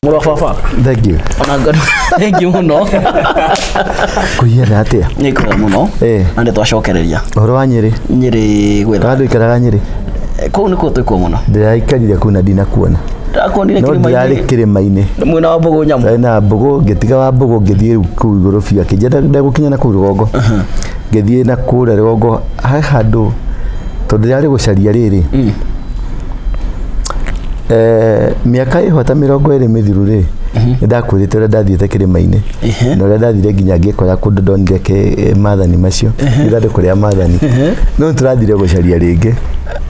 Mũrũ wa baba. Thank you. Ona thank you mũno. Kũhiana atĩa? Nĩ kwega mũno. Na nĩ twacokereria. Ũhoro wa Nyĩrĩ? Nyĩrĩ gwetha. Kana ndũikaraga Nyĩrĩ? Kũu nĩkuo twĩkuo mũno. Ndĩraikarire kũu na ndinakuona. Ndakuonire No ndĩrarĩ kĩrĩma-inĩ. kĩrĩma-inĩ. Mwena wa Mbũgũ Nyamũ. Ndarĩ na Mbũgũ, ngĩtiga wa Mbũgũ ngĩthiĩ rĩu kũu igũrũ biũ akĩnjĩra ndegũkinya na kũu rũgongo. Ngĩthiĩ na kũrĩa rũgongo he handũ tondũ ndĩrarĩ gũcaria rĩrĩ. Mĩaka ĩho ta 20 mĩthiru rĩ, nĩ ndakwĩrĩte ũrĩa ndathiĩte kĩrĩma-inĩ na ũrĩa ndathire nginya ngĩkora kũndũ ndonire maathani macio, ithandũkũ rĩa maathani. No nĩ tũrathire gũcaria rĩngĩ,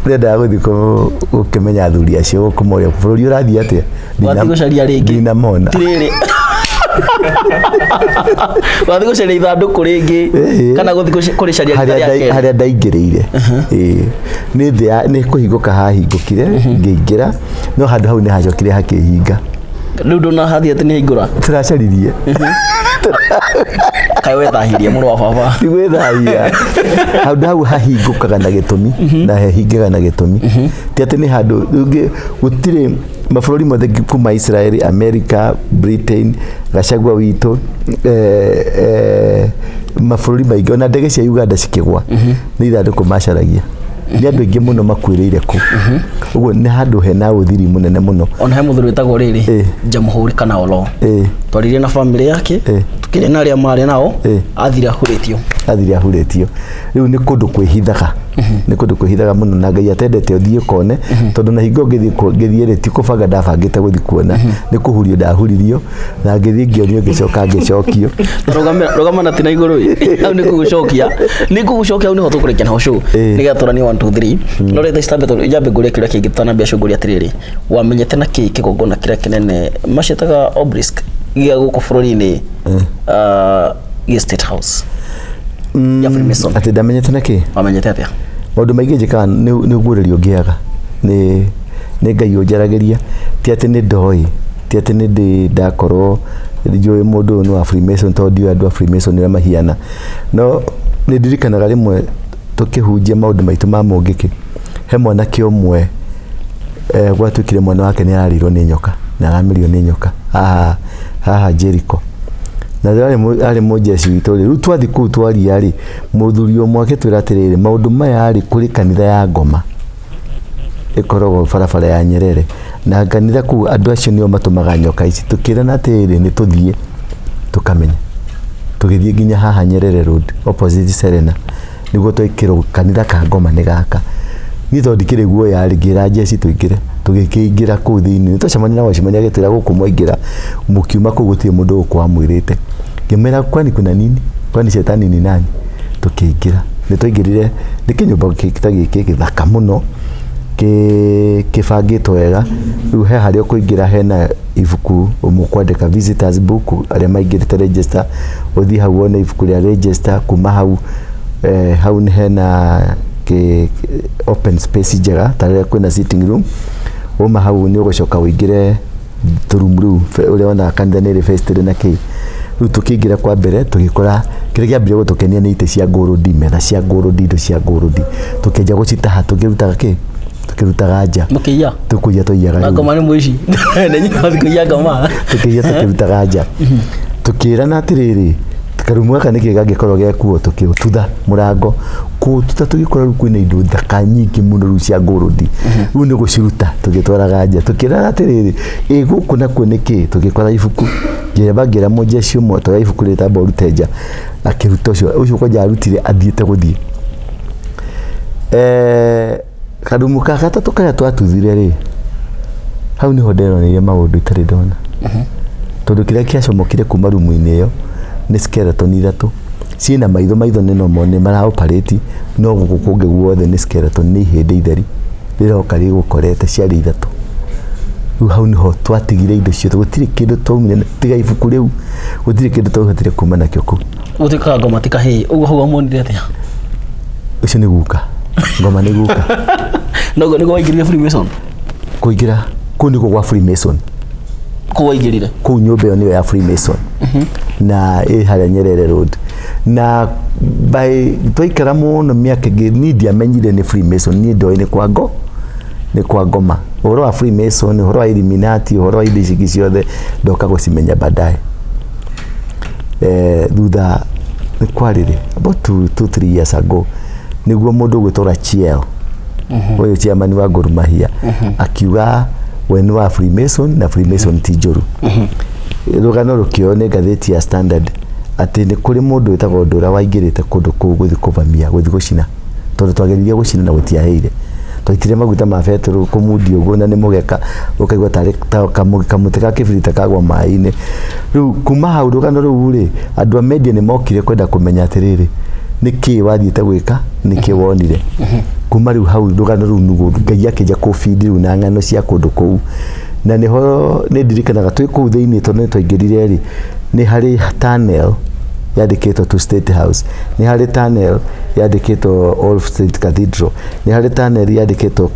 ndĩrendaga gũthiĩ gũkĩmenya athuri acio kũmoria bũrũri ũrathiĩ atĩa. Wathiĩ gũcaria rĩngĩ. Ndinamona. Ti rĩrĩ. Wathiĩ gũcaria ithandũkũ rĩngĩ kana gũthiĩ kũrĩcaria rita harĩa rĩa kerĩ. Harĩa ndaingĩrĩire. Ĩĩ. Nĩ thĩ ya nĩ kũhingũka hahingũkire ngĩingĩra, no handũ hau nĩ hacokire hakĩhinga. Rĩu ndũnahathiĩ atĩ nĩ haingũra. Tũracaririe. Kaĩ wethahirie, mũrũ wa baba? Ti gwĩthahia, handũ hau hahingũkaga na gĩtũmi na hehingaga na gĩtũmi. Ti atĩ nĩ handũ rĩngĩ gũtirĩ mabũrũri mothe kuma Israel, America, Britain, Gachagua witũ, mabũrũri maingĩ, ona ndege cia Uganda cikĩgwa nĩ ithandũkũ macaragia. Nĩ andũ aingĩ mũno makuĩrĩire kũu. Ũguo nĩ handũ hena ũthiri mũnene mũno. Ona he mũthuri wĩtagwo rĩrĩ Jamhuri kana Olo. Twaririe na family yake, tukĩrĩa na arĩa marĩ nao, athire ahurĩtio. Athire ahurĩtio. Rĩu nĩ kũndũ kwĩhithaga, nĩ kũndũ kwĩhithaga mũno na Ngai atendete ũthiĩ ũkone, tondũ na hingo ngĩthiĩ ngĩthiĩ rĩ, ti kũbanga ndabangĩte gũthiĩ kuona, nĩ kũhurio ndahuririo na ngĩthiĩ ngĩonio ngĩcoka ngĩcokio. Rũgama na tina igũrũ ĩ. Hau nĩ ngũgũcokia, nĩ ngũgũcokia, hau nĩho tũkũrĩkia naho show nĩgetha tũranie 1 2 3. No rĩu thaa ici tambe njambe ngũrie kĩũria kĩngĩ tũtanambia show. Ngũrie atĩrĩrĩ, wamenyete na kĩ kĩgongona kĩrĩa kĩnene maciĩtaga obelisk gĩa gũkũ bũrũri-inĩ, gĩa State House ya Freemason? Atĩ ndamenyete na kĩ? Wamenyete atĩa? Maũndũ maingĩ njĩkaga nĩ guũrĩrio ngĩaga nĩ Ngai ũnjaragĩria. Ti atĩ nĩ ndoĩ, ti atĩ nĩ ndĩ ndakorwo njũĩ mũndũ ũyũ nĩ wa Freemason, tondũ ndiũĩ andũ a Freemason ũrĩa mahiana. No nĩ ndirikanaga rĩmwe tũkĩhunjia maũndũ maitũ ma mũngĩkĩ, he mwanake ũmwe, gwatuĩkire mwana wake nĩ ararĩirwo nĩ nyoka na aramerio nĩ nyoka haha haha Jericho, na rĩrĩa arĩ mũjeshi witũ rĩ, rĩu twathiĩ kũu twaria rĩ, mũthuri ũmwe akĩtwĩra atĩrĩrĩ, maũndũ maya rĩ, kũrĩ kanitha ya ngoma ĩkoragwo barabara ya Nyerere, na kanitha kũu andũ acio nĩo matũmaga nyoka ici. Tũkĩrana atĩrĩrĩ, nĩ tũthiĩ tũkamenye. Tũgĩthiĩ nginya haha Nyerere Road opposite Serena nĩguo twekĩrwo kanitha ka ngoma nĩ gaka. Niĩ tondũ ndikĩrĩ guoya rĩ, ngĩra jeshi tũingĩre. Tũgĩkĩingĩra kũu thĩinĩ, nĩ twacemania na wacimania, agĩtwĩra gũkũ mwaingĩra mũkiuma kũu gũtirĩ mũndũ gũkũ wamwĩrĩte. Ngĩmwĩra, "Kwani kuna nini? Kwani shetani ni nani?" Tũkĩingĩra, nĩ twaingĩrire, nĩ kĩnyũmba ta gĩkĩ gĩthaka mũno, kĩbangĩtwo wega. Rĩu he harĩa ũkũingĩra hena ibuku mũkwandĩka visitors book, arĩa maingĩrĩte register, ũthiĩ hau wone ibuku rĩa register. Kuma hau, hau nĩ hena open space njega ta rĩrĩa kwĩna sitting room. Wauma hau nĩ ũgũcoka ũingĩre tũrumu rĩu ũrĩa wonaga kanitha nĩ ĩrĩ vestry na kĩ. Rĩu tũkĩingĩra kwa mbere tũgĩkora kĩrĩa kĩambire gũtũkenia nĩ itĩ cia ngũrũndi, metha cia ngũrũndi, indo cia ngũrũndi. Tũkĩanjia gũcitaha tũkĩrutaga kĩ, tũkĩrutaga nja. Mũkĩiya? Tũkũiya tũiyaga. Na rĩu. Ngoma nĩ mũici. Nĩ nyina kũiya ngoma. Tũkĩiya tũkĩrutaga nja. Tũkĩrana atĩrĩrĩ, karumu gaka nĩkĩ gangĩkorwo gekuo? Tũkĩũtutha mũrango, kũũtutha tũgĩkora rĩu kwĩna indo thaka nyingĩ mũno rĩu cia ngũrũndi. Rĩu nĩ gũciruta tũgĩtwaraga nja. Tũkĩrana atĩrĩrĩ, ĩ gũkũ nakuo nĩkĩ? Tũgĩkora ibuku. Ngĩamba ngĩra mũjeshi ũmwe, "Toya ibuku rĩrĩ, tamba ũrute nja." Akĩruta ũcio ũcio kwanja arutire athiĩte gũthiĩ. Karumu ka gatatũ karĩa twatuthire rĩ, hau nĩho nderoneire maũndũ itarĩ ndona, tondũ kĩrĩa kĩacomokire kuma rumu-inĩ ĩyo nĩ skeleton ithatũ ciĩna maitho. Maitho nĩ normal, nĩ mara operate, no gũkũ kũngĩ guothe nĩ skeleton, nĩ ihĩndĩ itheri rĩroka rĩgũkorete. Ciarĩ ithatũ. Rĩu hau nĩho twatigire indo ciothe, gũtirĩ kĩndũ twaumire tiga ibuku rĩu, gũtirĩ kĩndũ twahotire kuma nakĩo kũu. Gũtuĩkaga ngoma ti kahĩĩ. Ũguo hau wamuonire atĩa? Ũcio nĩ guka, ngoma nĩ guka. Noguo nĩguo waingĩrire Freemason? Kũingĩra kũu nĩkuo gwa Freemason. Kũu waingĩrire? Kũu nyũmba ĩyo nĩyo ya Freemason na ĩ harĩa Nyerere Road. Na by twaikara mũno mĩaka ĩngĩ, niĩ ndiamenyire nĩ Freemason, niĩ ndoĩ nĩ kwa ngo nĩ kwa ngoma. Ũhoro wa Freemason, ũhoro wa Illuminati, ũhoro wa indo ici ingĩ ciothe ndoka gũcimenya baadaye, thutha nĩ kwarĩrĩ about 2, 3 years ago, nĩguo mũndũ ũgwĩtwo Rachiel, ũyũ chairman wa Gor Mahia, akiuga we nĩ wa Freemason na Freemason ti njũru. Rũgano rũkĩoywo nĩ ngathĩti ya Standard atĩ nĩ kũrĩ mũndũ wĩtagwo Ndũra waingĩrĩte kũndũ kũu gũthiĩ kũvamia, gũthiĩ gũcina, tondũ twageririe gũcina na gũtiahĩire. Twaitire maguta ma betũrũ kũmundia ũguo na nĩ mũgeka, ũkaigua tarĩ ta kamũtĩ ga kĩbirita kagwa maĩ-inĩ. Rĩu kuma hau rũgano rũu rĩ, andũ a media nĩ mokire kwenda kũmenya atĩrĩrĩ, nĩ kĩĩ wathiĩte gwĩka, nĩ kĩĩ wonire. Kuma rĩu hau rũgano rũu nĩguo Ngai akĩnja kũbindi rĩu na ng'ano cia kũndũ kũu, na nĩho nĩ ndirikanaga twĩ kũu thĩinĩ, tondũ nĩ twaingĩrire rĩ, nĩ harĩ tunnel yandĩkĩtwo to State House, nĩ harĩ tunnel yandĩkĩtwo All Saints Cathedral, nĩ harĩ tunnel yandĩkĩtwo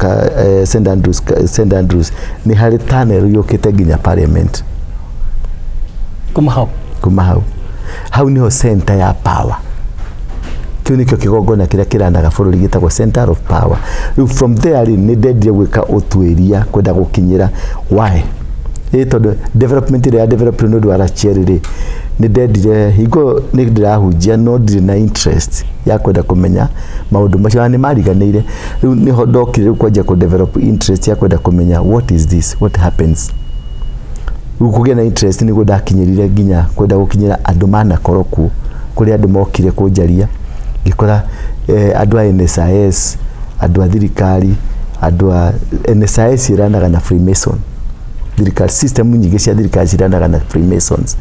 St Andrews, St Andrews, nĩ harĩ tunnel yũkĩte nginya Parliament. Kuma hau? Kuma hau. Hau niho center ya power. Kĩu nĩkĩo kĩgongona kĩrĩa kĩranaga bũrũri gĩtagwo center of power. Rĩu from there rĩ, nĩ ndendire gwĩka ũtuĩria kwenda gũkinyĩra why, ĩ tondũ development ĩrĩa ya develop nĩ ũndũ wa Rachiel rĩ, nĩ ndendire hingo nĩ ndĩrahunjia no ndirĩ na interest ya kwenda kũmenya maũndũ macio na nĩ mariganĩire. Rĩu nĩho ndokire rĩu kwanjia kũ develop interest ya kwenda kũmenya what is this, what happens. Rĩu kũgĩa na interest nĩguo ndakinyĩrire nginya kwenda gũkinyĩra andũ manakorwo kuo, kũrĩa andũ mokire kũnjaria, ngĩkora andũ a NSIS, andũ a thirikari, andũ a NSIS ĩranaga na Freemason, thirikari, system nyingĩ cia thirikari ciranaga na Freemasons.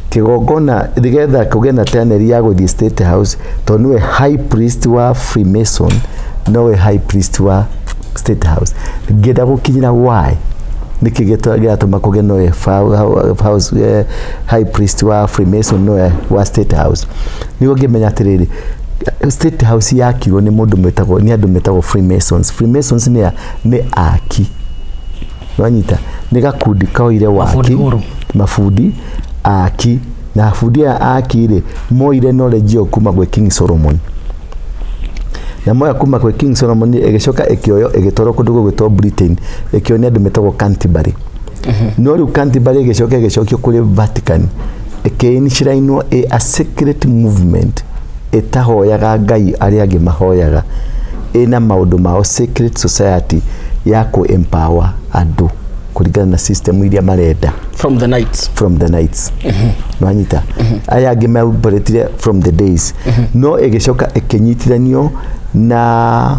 Kĩgongona nĩgetha kũgĩe na tunnel ya gũthiĩ State House, tondũ nĩwe high priest wa Freemason, nowe high priest wa State House. Ngĩenda gũkinyĩra why, nĩkĩ gĩratũma kũgĩe nowe house, high priest wa Freemason nowe wa State House, nĩguo ngĩmenya atĩrĩrĩ, State House yakirwo nĩ mũndũ metagwo, nĩ andũ metagwo Freemasons. Freemasons nĩ aki nwanyita, nĩ gakundi koire waki. Mabundi huru. Mabundi aki, na bundi aya aki rĩ, moire knowledge ĩyo kuma gwĩ King Solomon, na moya kuma gwĩ King Solomon, ĩgĩcoka ĩkĩoywo ĩgĩtwarwo kũndũ gũgwĩtwo Britain, ĩkĩoywo nĩ andũ metagwo Canterbury. No rĩu Canterbury ĩgĩcoka ĩgĩcokio kũrĩ Vatican, ĩkĩ-enshrine a secret movement ĩtahoyaga ngai arĩa angĩ mahoyaga, ĩna maũndũ mao, secret society ya kũ empower andũ kũringana na system iria marenda. From the nights. From the nights, nwanyita, aya angĩ maoperatire from the days, no ĩgĩcoka ĩkĩnyitithanio na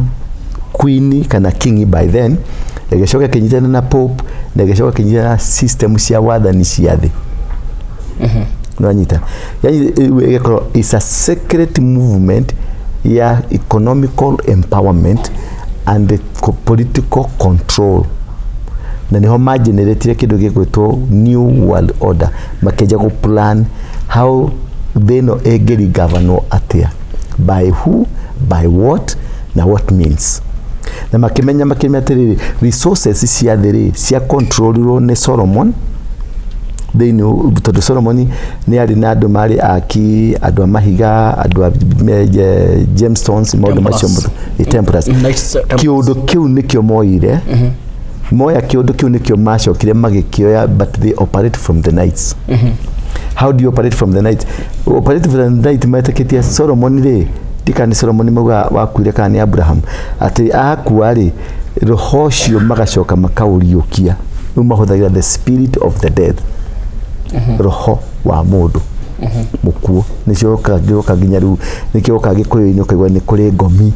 queen kana king by then, ĩgĩcoka ĩkĩnyitana na pope, na ĩgĩcoka ĩkĩnyitana na system cia wathani cia thĩ, nwanyita. Yani ĩgĩkorwo is a secret movement ya economical empowerment and political control, na niho mageneratire kĩndũ gĩgwĩtwo New World Order, makĩanjia gũ plan how thĩ ĩno ĩngĩrigavanwo atĩa, by who, by what na what means, na makĩmenya atĩrĩrĩ, resources cia thĩ rĩ, cia controlirwo nĩ Solomon thĩinĩ, tondũ Solomon nĩ arĩ na andũ marĩ aki, andũ a mahiga, andũ a gemstones, maũndũ macio. Templars. Templars. Knights Templars. Kĩũndũ kĩu nĩkĩo moire, moya kĩũndũ kĩu nĩkĩo macokire magĩkĩoya, but they operate from the nights. How do you operate from the night? Operate from the night, metĩkĩtie Solomon rĩ, ndikana nĩ Solomon mauga wakuire kana nĩ Abraham, atĩ akua rĩ, roho ũcio magacoka makaũriũkia. Rĩu mahũthagĩra the spirit of the dead, roho wa mũndũ mũkuũ, nĩcio gĩũka nginya rĩu, nĩkĩo ũka Gĩkũyũ-inĩ ũkaigua nĩ kũrĩ ngomi,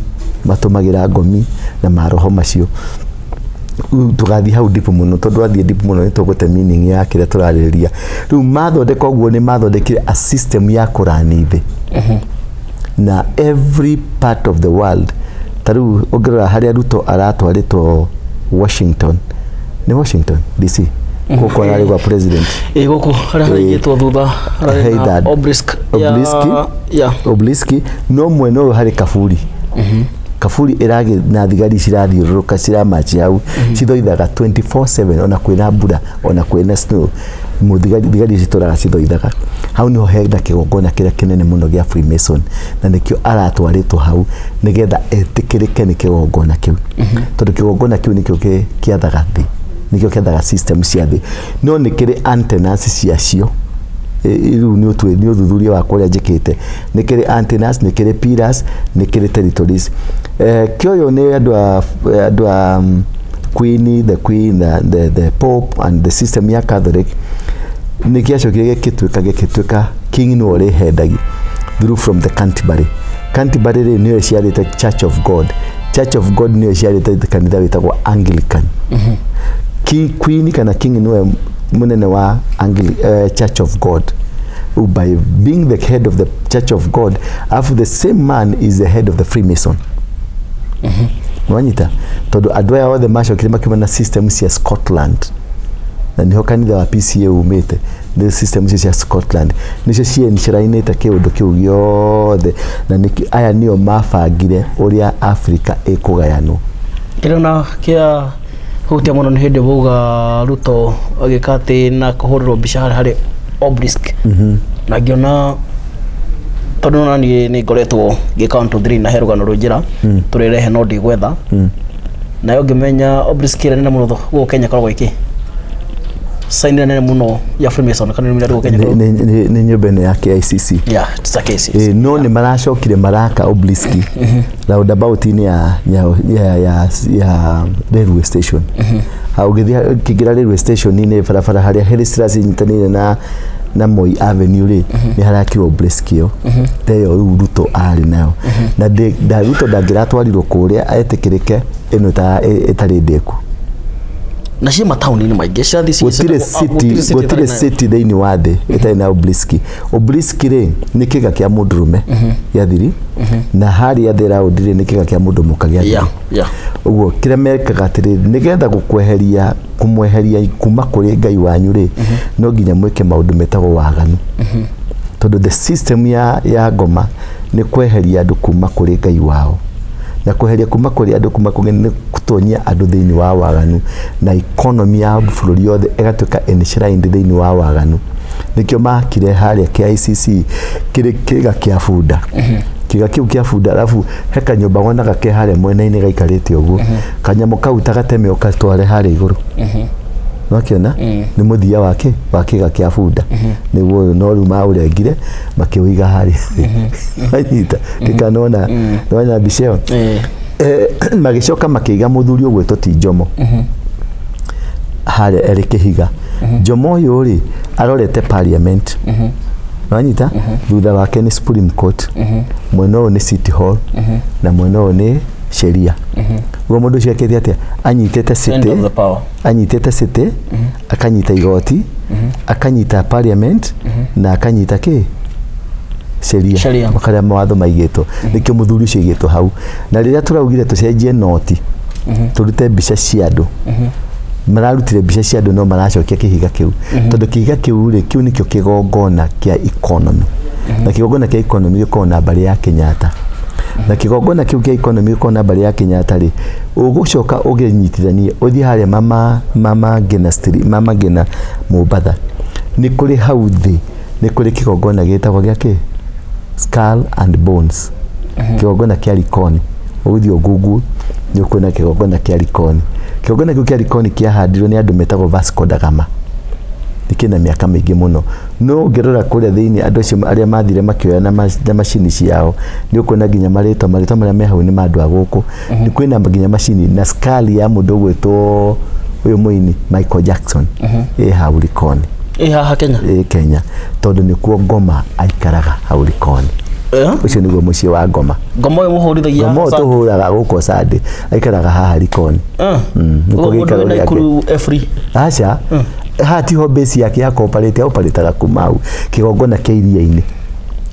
matũmagĩra ngomi na maroho macio. Rĩu tũgathiĩ hau deep mũno, tondũ wathiĩ deep mũno nĩ tũgũte meaning ya kĩrĩa tũrarĩrĩria. Rĩu mathondeka ũguo, nĩ mathondekire a system ya kũrani thĩ na every part of the world. Ta rĩu ũngĩrora harĩa Ruto aratwarĩtwo Washington, nĩ Washington DC gũkũ ararĩ gwa president. Ĩ gũkũ harĩa haraigĩtwo thutha hararĩ na Heidad. obelisk Obelisk. ya Obelisk, no mwena ũyũ harĩ kaburi. Kaburi ĩragĩ na thigari cirathiũrũrũka ciramachi hau, cithoithaga 24/7, ona kwĩna mbura, ona kwĩna snow. Mũthigari, thigari citũraga cithoithaga hau. Niho hena kĩgongona kĩrĩa kĩnene mũno gĩa Freemason, na nĩkĩo aratwarĩtwo hau nĩgetha etĩkĩrĩke nĩ kĩgongona kĩu, tondũ kĩgongona kĩu nĩkĩo kĩathaga thĩ, nĩkĩo kĩathaga system cia thĩ, no nĩ kĩrĩ antennas ciacio. Rĩu nĩ ũtue nĩ ũthuthuria wakwa ũrĩa njĩkĩte, nĩ kĩrĩ antennas, nĩ kĩrĩ pillars, nĩ kĩrĩ territories. Kĩoyo nĩ andũ a queen, the queen, the pope and the system ya Catholic. Nĩ gĩacokire gĩgĩtuĩka king nĩwe ũrĩhendagi through from the Canterbury. Canterbury rĩ, nĩyo ĩciarĩte Church of God. Church of God nĩyo ĩciarĩte kanitha wĩtagwo Anglican. Queen kana king nĩwe mũnene wa Church of God. Who by being the head of the Church of God, after the same man is the head of the Freemason. Wanyita? Tondũ andũ aya othe macokire makiuma na system cia Scotland, na niho kanitha wa PCA umĩte, nĩ system icio cia Scotland nĩcio cienshrainĩte kĩũndũ kĩu gĩothe, na nĩkĩo aya nĩo mabangire ũrĩa Africa ĩkũgayanwo. Kĩrĩa na kĩa hutia mũno nĩ hĩndĩ wauga Ruto agĩka atĩ na kũhũrĩrwo mbica harĩ obelisk, na ngĩona tondũ na niĩ nĩ ngoretwo ngĩka 1 2 3 na he rũgano rwĩ njĩra tũrĩrehe no ndigwetha nayo ngĩmenya obelisk ĩrĩa nene mũno gũkũ Kenya ĩkoragwo ĩkĩ sign ĩrĩa nene mũno ya Freemason kana nĩ gũkũ Kenya. Nĩ nyũmba ĩno ya KICC. Yeah, it's a case. Ĩ, no nĩ maracokire maraka obelisk roundabout-inĩ ya railway station. Ha ũgĩthiĩ ũkĩingĩra railway station-inĩ, barabara harĩa Hillside inyitanĩire na Moi Avenue rĩ, nĩ harakirwo obelisk ĩyo ta ĩyo rĩu Ruto arĩ nayo, na Ruto ndangĩratwarirwo kũrĩa etĩkĩrĩke ĩno ĩtarĩ ndĩku. Na ciĩ mataũni-inĩ maingĩ cirathiĩ. Gũtirĩ city, gũtirĩ city thĩinĩ wa thĩ ĩtarĩ na obelisk. Obelisk rĩ, nĩ kĩga kĩa mũndũrũme gĩa thiri, na harĩa thĩ round rĩ, nĩ kĩga kĩa mũndũ mũka gĩa thiri. Ũguo kĩrĩa mekaga atĩrĩrĩ, nĩgetha gũkweheria, kũmweheria kuma kũrĩ Ngai wanyu rĩ, no nginya mwĩke maũndũ metagwo waganu, tondũ the system ya ngoma nĩ kweheria andũ kuma kũrĩ Ngai wao, na kweheria kuma kũrĩ andũ kuma kũrĩ nĩ gũtonyia andũ thĩinĩ wa waganu, na economy ya bũrũri yothe ĩgatuĩka enshrined thĩinĩ wa waganu. Nĩkĩo makire harĩa KICC kĩrĩ kĩga kĩa bunda, kĩga kĩu kĩa bunda, alafu he kanyũmba wonaga ke harĩa mwena-inĩ gaikarĩte ũguo, kanyamũ kau ta gateme ũgatware harĩa igũrũ, nĩwakĩona nĩ mũthia wa wa kĩga kĩa bunda nĩguo ũyũ, no rĩu maũrengire makĩũiga harĩa. Wanyita ndĩkanona nĩwona mbica ĩyo? Magĩcoka makĩiga mũthuri ũgwĩtwo ti Njomo harĩa erĩ kĩhiga. Njomo ũyũ rĩ, arorete parliament, wanyita? Thutha wake nĩ Supreme Court, mwena ũyũ nĩ City Hall, na mwena ũyũ nĩ sheria. Ũguo mũndũ ũcio ekĩte atĩa? Anyitĩte Center city of the power. Anyitĩte city, akanyita igoti, akanyita parliament, na akanyita kĩ? Sheria. Sheria. Karĩa mawatho maigĩtwo. Nĩkĩo mũthuri ũcio aigĩtwo hau. Na rĩrĩa tũraugire tũcenjie noti, tũrute mbica cia andũ, mararutire mbica cia andũ, no maracokia kĩhiga kĩu, tondũ kĩhiga kĩu rĩ, kĩu nĩkĩo kĩgongona kĩa economy, na kĩgongona kĩa economy gĩkoragwo na mbarĩ ya Kenyatta, na kĩgongona kĩu kĩa economy gĩkoragwo na mbarĩ ya Kenyatta rĩ, ũgũcoka ũgĩnyitithanie ũthiĩ harĩa mama Ngina Street, mama Ngina Mombatha, nĩ kũrĩ hau thĩ, nĩ kũrĩ kĩgongona gĩtagwo gĩa kĩ? Skull and Bones, kĩgongona kĩa Likoni. Ũgũthiĩ Google nĩ ũkuona kĩgongona kĩa Likoni. Kĩgongona kĩu kĩa Likoni kĩahandirwo nĩ andũ metagwo Vasco da Gama, nĩ kĩna mĩaka mĩingĩ mũno, no ũngĩrora kũrĩa thĩinĩ, andũ acio arĩa mathire makĩoya na macini ciao, nĩ ũkuona nginya marĩtwa marĩa me hau nĩ ma andũ a gũkũ. Nĩ kwĩna nginya macini na skull ya mũndũ ũgwĩtwo ũyũ mũini Michael Jackson ĩ hau Likoni. Ĩ haha Kenya? Ĩ Kenya, tondũ nĩkuo Ngoma aikaraga hau Likoni. Ũcio nĩguo mũciĩ wa Ngoma. Ngoma ũyũ mũhũrithagia? Ngoma ũyũ tũhũraga gũkũ Sunday aikaraga haha Likoni. Nĩkuo Ũguo mũndũ gĩikaro wĩna gĩake. Ikuru every Aca, haha tiho base yake ya cooperate, operataga kuma hau kĩgongona kĩa iria-inĩ.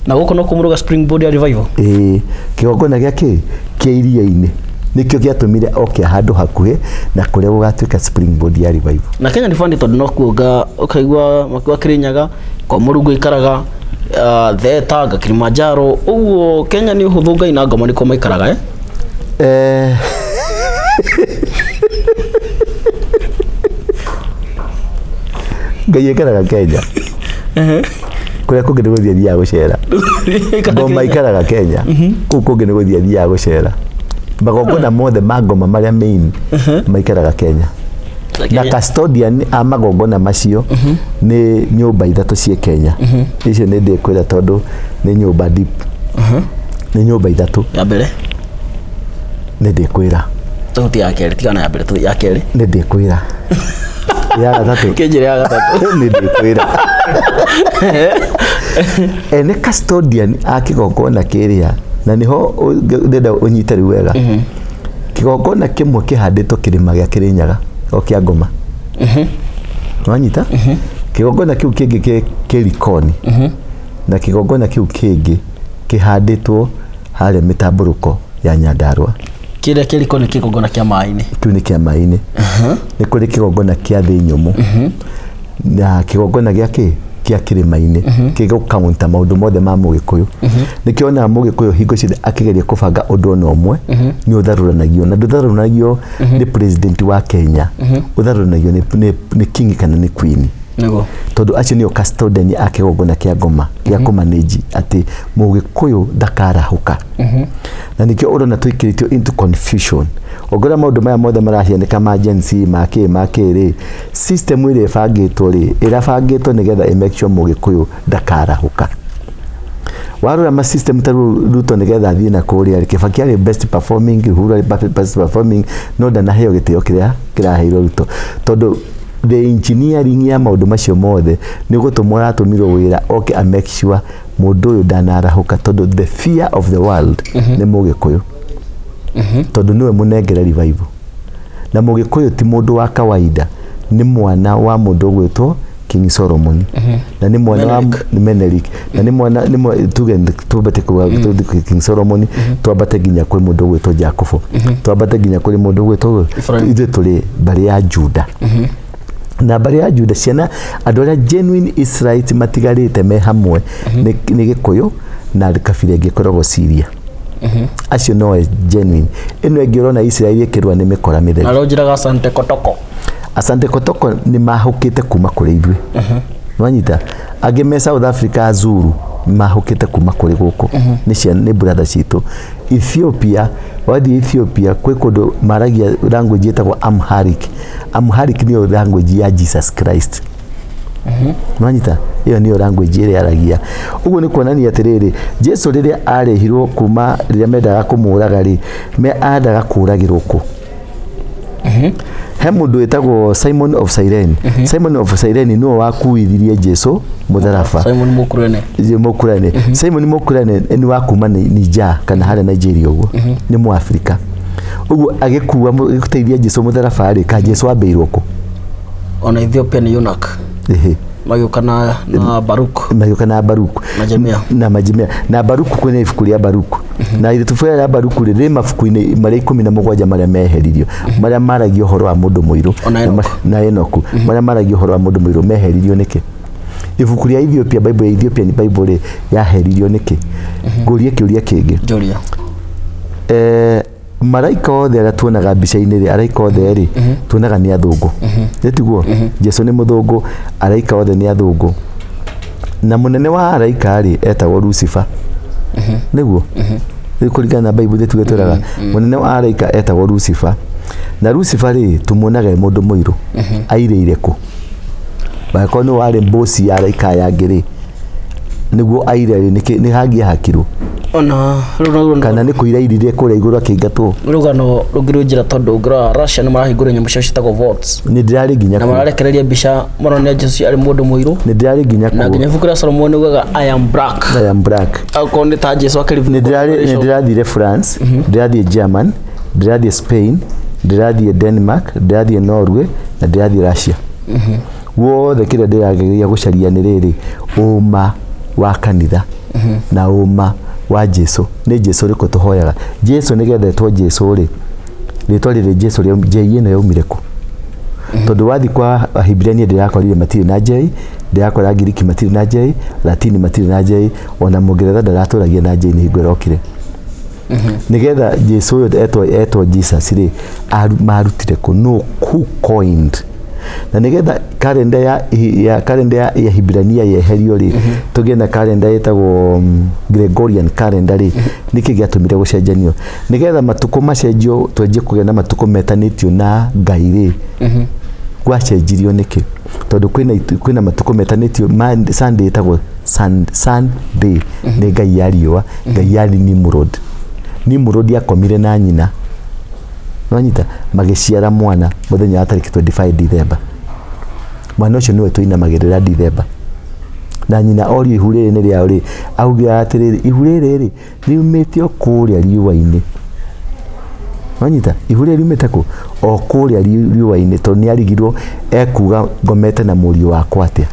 Na gũkũ no kũmũruga springboard ya revival. Ĩĩ, kĩgongona gĩa kĩ kĩa iria-inĩ nĩkĩo gĩatũmire oke handũ hakuhĩ na kũrĩa gũgatuĩka springboard ya revival. Na Kenya nĩ funny tondũ no kuonga ũkaigua makiuga Kirinyaga kwa Mũrungu ikaraga, Theta nga Kilimanjaro, ũguo Kenya nĩ ũhũthũ. Ngai na ngoma nĩkuo maikaraga, eh? Ngai aikaraga Kenya. Kũrĩa kũngĩ nĩ gũthiĩ athiaga gũcera. Ngoma ikaraga Kenya. Kũu kũngĩ nĩ gũthiĩ athiaga gũcera. Magongona mothe ma ngoma marĩa main maikaraga Kenya. Na custodian a magongona macio nĩ nyũmba ithatũ ciĩ Kenya. Icio nĩ ndĩkwĩra tondũ nĩ nyũmba deep. Nĩ nyũmba ithatũ. Ya mbere. Nĩ ndĩkwĩra. Tũhuti ya kerĩ, tigana ya mbere, tũthiĩ ya kerĩ. Nĩ ndĩkwĩra. Ya gatatũ. Kĩnjĩre ya gatatũ. Nĩ ndĩkwĩra. Ene custodian a kĩgongona kĩrĩa na nĩho ndĩrenda ũnyite rĩu wega. Kĩgongona kĩmwe kĩhandĩtwo kĩrĩma gĩa Kĩrĩnyaga o kĩa ngoma. Wanyita? Kĩgongona kĩu kĩngĩ kĩ kĩ Likoni. Na kĩgongona kĩu kĩngĩ kĩhandĩtwo harĩa mĩtambũrũko ya Nyandarũa. Kĩrĩa kĩ Likoni kĩgongona kĩa maĩ-inĩ. Kĩu nĩ kĩa maĩ-inĩ. Nĩ kũrĩ kĩgongona kĩa thĩ nyũmũ. Na kĩgongona gĩa kĩ kĩa kĩrĩma-inĩ gĩgũkaunta maũndũ mothe ma mũgĩkũyũ. Nĩkĩo wonaga mũgĩkũyũ hingo ciothe akĩgeria kũbanga ũndũ ona ũmwe nĩ ũtharũranagio, na ndũtharũranagio nĩ president wa Kenya, ũtharũranagio nĩ king kana nĩ queen. Nĩguo. Tondũ acio nĩo custodian a kĩgongona kĩa ngoma gĩa kũmanage atĩ mũgĩkũyũ ndakarahũka. Na nĩkĩo ũrona tũikĩrĩtio into confusion. Ũngĩrora maũndũ maya mothe marahianĩka ma Gen Z ma kĩ ma kĩ rĩ, system ĩrĩa ĩbangĩtwo rĩ, ĩrabangĩtwo nĩgetha ĩ make sure mũgĩkũyũ ndakarahũka. Warora ma system ta rĩu Ruto nĩgetha athiĩ na kũrĩa rĩ, Kibaki arĩ best performing, Uhuru arĩ best performing, no ndanaheo gĩtĩo kĩrĩa kĩraheirwo Ruto. Tondũ the engineering ya maũndũ macio mothe nĩ gũtũmwo aratũmirwo wĩra oke a make sure mũndũ ũyũ ndanarahũka, tondũ the fear of the world nĩ mũgĩkũyũ. Tondũ nĩwe mũnengere revival. Na mũgĩkũyũ ti mũndũ wa kawaida, nĩ mwana wa mũndũ ũgwĩtwo King Solomon. Na nĩ mwana wa Menelik. Na nĩ mwana nĩ tuge twambate kwa King Solomon, twambate nginya kwĩ mũndũ ũgwĩtwo Jacobo, twambate nginya kũrĩ mũndũ ũgwĩtwo ithuĩ tũrĩ mbarĩ ya Juda. Na mbarĩ ya Juda ciana andũ arĩa genuine Israelites matigarĩte me hamwe nĩ Gĩkũyũ na kabira ĩngĩ ĩkoragwo Syria. Acio no genuine. Ĩno ĩngĩ ũrona Israeli ĩkĩrũa nĩ mĩkora mĩtheri. Na rũnjĩraga Asante Kotoko. Asante Kotoko nĩ mahũkĩte kuma kũrĩ ithuĩ. Nwanyita? Angĩ me South Africa Zulu mahũkĩte kuma kũrĩ gũkũ. Nĩ ciana nĩ brother citũ. Ethiopia, wathiĩ Ethiopia kwĩ kũndũ maragia language ĩtagwo Amharic. Amharic nĩyo language ya Jesus Christ. Nwanyita? Ĩyo nĩyo language ĩrĩa aragia. Ũguo nĩ kuonania atĩrĩrĩ, Jesu rĩrĩa arehirwo kuma rĩrĩa mendaga kũmũraga rĩ, endaga kũragĩrwo kũ? He mũndũ wĩtagwo Simon of Cyrene. Simon of Cyrene nĩwe wakuithirie Jesu mũtharaba. Simon Mũkurene. Mũkurene. Simon Mũkurene nĩ wa kuma Niger kana harĩa Nigeria ũguo. Nĩ Mũafrika. Ũguo agĩkua gũteithia Jesu mũtharaba rĩ, ka Jesu ambĩirwo kũ? Ona Ethiopia nĩ eunuch. Magĩũka na Baruk. Magĩũka na Baruk. Na Jeremia. Na Jeremia. Na Baruk kwĩna ibuku rĩa Baruk. Na ibuku rĩa Baruk rĩ, rĩ mabuku-inĩ marĩa 17 marĩa meheririo. Marĩa maragia ũhoro wa mũndũ mũirũ. Ona Enoch. Na Enoch. Marĩa maragia ũhoro wa mũndũ mũirũ meheririo nĩkĩ? Ibuku rĩa Ethiopia, Bible ya Ethiopian Bible rĩ, yaheririo nĩkĩ? Ngũrie kĩũria kĩngĩ. Njũria. Maraika othe arĩa tuonaga mbica-inĩ rĩ, araika othe rĩ, tuonaga nĩ athũngũ. Nĩ tiguo? Jesu nĩ mũthũngũ, araika othe nĩ athũngũ. Na mũnene wa araika rĩ, etagwo Lucifer. Nĩguo? Rĩu kũringana na Bible nĩ tuge twĩraga, mũnene wa araika etagwo Lucifer. Na Lucifer rĩ, tumuonaga e mũndũ mũirũ. Airĩire kũ? Angĩkorwo nĩwe warĩ boss ya araika aya angĩ rĩ, nĩguo aire rĩ, nĩ hangĩahakirwo? Ona rũno Kana nĩ kũira airire kũrĩa igũrũ akĩingatwo? Rũgano rũngĩ rwĩ njĩra tondũ ũngĩrora Russia nĩ marahingũra nyamũ ciao ciĩtagwo vaults. Nĩ ndĩrarĩ nginya Na mararekereria mbica maronia Jesu arĩ mũndũ mũirũ. Nĩ ndĩrarĩ nginya Na nginya ibuku rĩa Solomon ugaga I am black. I am black. Akorwo nĩ ta Jesu akĩrĩ. Nĩ ndĩrathire France, ndĩrathiĩ German, ndĩrathiĩ Spain, ndĩrathiĩ Denmark, ndĩrathiĩ Norway na ndĩrathiĩ Russia. Wothe kĩrĩa ndĩrageria gũcaria nĩ rĩrĩ, ũma wa kanitha na ũma wa Jesu. Nĩ Jesu ũrĩkũ tũhoyaga? Jesu nĩgetha etwo Jesu rĩ, rĩtwa rĩrĩ Jesu rĩa J ĩno yaumire kũ? Tondũ wathiĩ kwa Ahibirania ndĩrakorire matirĩ na J, ndĩrakora Ngiriki matirĩ na J, Latini matirĩ na J, ona Mũngeretha ndaratũragia na J nĩ hingo ĩrokire. Nĩgetha Jesu ũyũ etwo Jesus rĩ, marutire kũ? No who coined? Na nĩgetha kalenda ya kalenda ya Hibrania yeherio rĩ, tũgĩe na kalenda ĩtagwo Gregorian calendar rĩ, nĩkĩ gĩatũmire gũcenjanio? Nĩgetha matukũ macenjio, twenjie kũgĩa na matukũ metanĩtio na Ngai rĩ, gwacenjirio nĩkĩ? Tondũ kwĩna matukũ metanĩtio. Sunday ĩtagwo Sunday nĩ ngai ya riũa, ngai ya Nimrod. Nimrod akomire na nyina, nwanyita, magĩciara mwana mũthenya wa tarĩki 25 December. Mwana ũcio nĩwe tũinamagĩrĩra December. Na nyina orio ihu rĩrĩ nĩ rĩao rĩ, augire atĩrĩrĩ, ihu rĩrĩ rĩ riumĩte o kũrĩa riũa-inĩ. Wanyita, ihu rĩrĩ riumĩte kũ? O kũrĩa riũa-inĩ, tondũ nĩ arigirwo ekuga ngomete na mũriũ wakwa atĩa,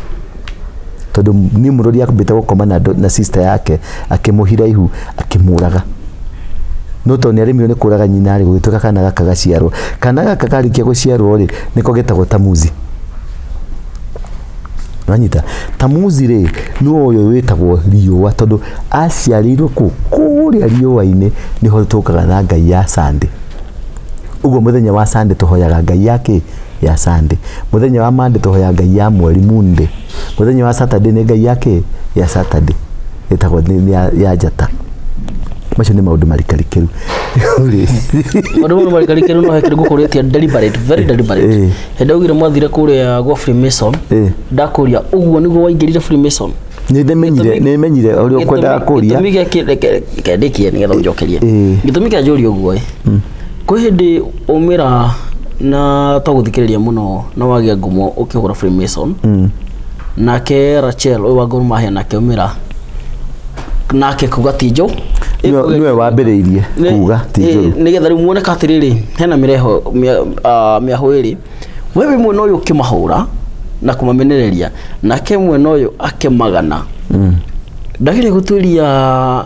tondũ Nimrod ambĩte gũkoma na sister yake, akĩmũhira ihu, akĩmũraga. No tondũ nĩ aremirwo nĩ kũraga nyina rĩ, gũgĩtuĩka kana gaka gaciarwo. Kana gaka karĩkia gũciarwo rĩ, nĩko getagwo Tamuzi. Wanyita, Tamuzi rĩ, nĩ ũyũ wĩtagwo riũa, tondũ aciarĩirwo kũ? Kũrĩa riũa-inĩ. Nĩho tũkaga na ngai ya Sunday. Ũguo mũthenya wa Sunday tũhoyaga ngai ya kĩ? Ya Sunday. Mũthenya wa Monday tũhoyaga ngai ya mweri, Monday. Mũthenya wa Saturday nĩ ngai ya kĩ? Ya Saturday, ĩtagwo nĩ ya njata. Macio nĩ maũndũ marikarikĩru. Maũndũ mau marikarikĩru, no he kĩndũ ngũkũrĩtie deliberate, very deliberate. Hĩndĩ augire mwathire kũrĩa gwa Freemason, ndakũria, ũguo nĩguo waingĩrire Freemason? Nĩ menyire ũrĩa ũkwendaga kũria. Gĩtũmi gĩa reke ndĩkie nĩgetha ũnjokerie. Gĩtũmi kĩa njũria ũguo ĩ, kwĩ hĩndĩ umĩra na twagũthikĩrĩria mũno na wagĩa ngumo ũkĩhũra Freemason, nake Rachel ũyũ wa Gor Mahia nake umĩra nake kuga ti njũ. Nĩwe wambĩrĩirie kuga ti njũru. Nĩgetha rĩu muoneka atĩrĩrĩ, hena mĩreho mĩahũ ĩrĩ, we wĩ mwena ũyũ ũkĩmahũra na kũmamenereria, nake mwena ũyũ akĩmagana. Ndageria gũtuĩria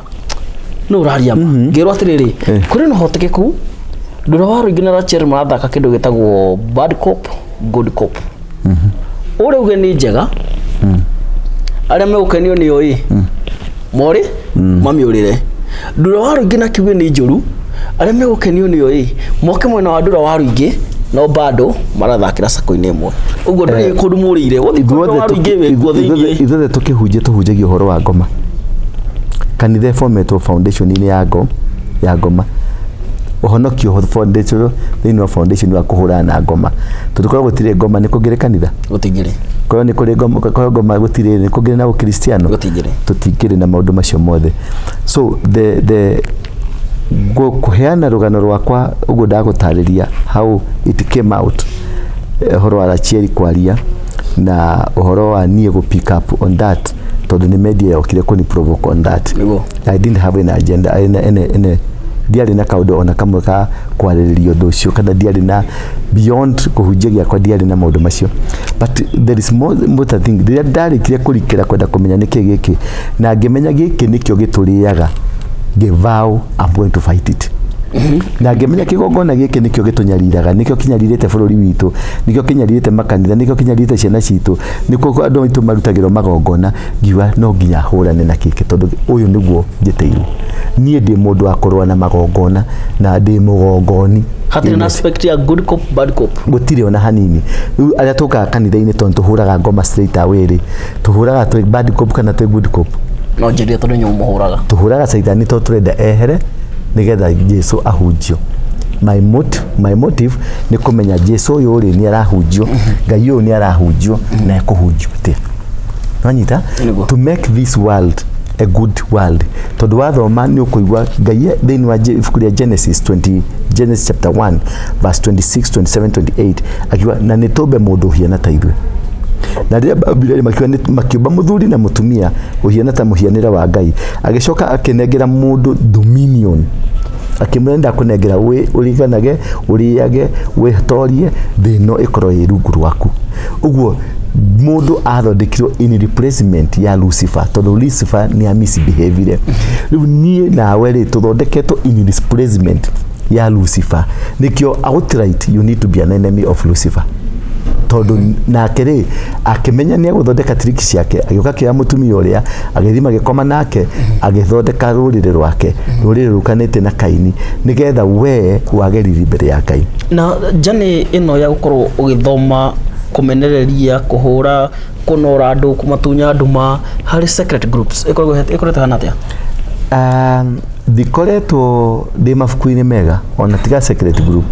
nũ ũraria ma, ngĩrwo atĩrĩrĩ, kũrĩ na ũhotekeku Ndũra wa Rũingĩ na Rachel marathaka kĩndũ gĩtagwo bad cop, good cop. Ũrĩa uge nĩ njega, arĩa megũkenio nĩyo ĩ morĩ mamĩũrĩre. Ndũra wa Rũingĩ na kiuge nĩ njũru, arĩa megũkenio nĩyo ĩ moke mwena wa Ndũra wa Rũingĩ, no bado marathakĩra sako-inĩ ĩmwe. Ũguo ndũrĩ kũndũ mũrĩire gũthiĩ kwa Ndũra wa Rũingĩ wĩ kuo thĩiniĩ. Ithuothe tũkĩhunjia tũhunjagia ũhoro wa ngoma. Kanitha ĩbometwo foundation-inĩ ya ngoma. Ũhonokio foundation, thĩinĩ wa foundation wa kũhũrana na ngoma, tondũ korwo gũtirĩ ngoma, nĩ kũngĩrĩ kanitha? Gũtingĩrĩ. Korwo nĩ kũrĩ ngoma, korwo ngoma gũtirĩ, nĩ kũngĩrĩ na ũkristiano? Gũtingĩrĩ. Tũtingĩrĩ na maũndũ macio mothe. So the kũheana rũgano rwakwa ũguo ndagũtarĩria how it came out, ũhoro wa Rachieli kwaria na ũhoro wa niĩ gũ pick up on that, tondũ nĩ media yokire kũni provoke on that. I didn't have any agenda, any ndiarĩ na kaũndũ ona kamwe ka kwarĩrĩria ũndũ ũcio, kana ndiarĩ na beyond kũhunjia gĩakwa, ndiarĩ na maũndũ macio. But there is more to think. Rĩrĩa ndarĩkire kũrikĩra kwenda kũmenya nĩkĩ gĩkĩ, na ngĩmenya gĩkĩ nĩkĩo gĩtũrĩaga, ngĩvow I'm going to fight it. Na ngĩmenya kĩgongona gĩkĩ nĩkĩo gĩtũnyariraga, nĩkĩo kĩnyarirĩte bũrũri witũ, nĩkĩo kĩnyarirĩte makanitha, nĩkĩo kĩnyarirĩte ciana citũ, nĩkĩo andũ aitũ marutagĩrwo magongona. Ngiuga no nginya hũrane na gĩkĩ, tondũ ũyũ nĩguo njĩtĩirwo. Niĩ ndĩ mũndũ wa kũrũa na magongona na ndĩ mũgongoni. Hatirĩ na aspect ya good cop, bad cop? Gũtirĩ ona hanini. Rĩu arĩa tũkaga kanitha-inĩ, tondũ tũhũraga ngoma straight away rĩ, tũhũraga twĩ bad cop kana twĩ good cop? No njĩrire tondũ nyũmũ mũhũraga. Tũhũraga caitani tondũ tũrenda ehere nĩgetha Jesu ahunjio. My motive nĩ kũmenya Jesu ũyũ rĩ nĩ arahunjio, Ngai ũyũ nĩ arahunjio, na ekũhunjio atĩa. Wanyita? Nĩguo. To make this world a good world, tondũ wathoma nĩ ũkũigua Ngai thĩinĩ wa ibuku rĩa Genesis 20, Genesis chapter 1 verse 26, 27, 28, akiuga na nĩ tũmbe mũndũ ũhiana ta ithuĩ. Na rĩrĩa bambire rĩ, makiuga makĩũmba mũthuri na mũtumia ũhiana ta mũhianĩre wa Ngai. Agĩcoka akĩnengera mũndũ dominion, akĩmwĩra ndakũnengera ũriganage, ũrĩage, wĩtorie thĩ ĩno, ĩkorwo ĩ rungu rwaku. Ũguo mũndũ athondekirwo in replacement ya Lucifer, tondũ Lucifer nĩ a misbehavire. Rĩu niĩ nawe rĩ, tũthondeketwo in replacement ya Lucifer. Nĩkĩo outright you need to be an enemy of Lucifer. Tondũ nake rĩ, akĩmenya nĩ egũthondeka trick ciake, agĩũka akĩoya mũtumia ũrĩa, agĩthiĩ magĩkoma nake, agĩthondeka rũrĩrĩ rwake, rũrĩrĩ rũkanĩte na Kaini, nĩgetha we wage riri mbere ya Ngai. Na journey ĩno ya gũkorwo ũgĩthoma kũmenereria, kũhũra, kũnora andũ, kũmatunya nduma harĩ secret groups ĩkoragwo ĩkoretwo hana atĩa? Ndikoretwo ndĩ mabuku-inĩ mega, ona tiga secret group,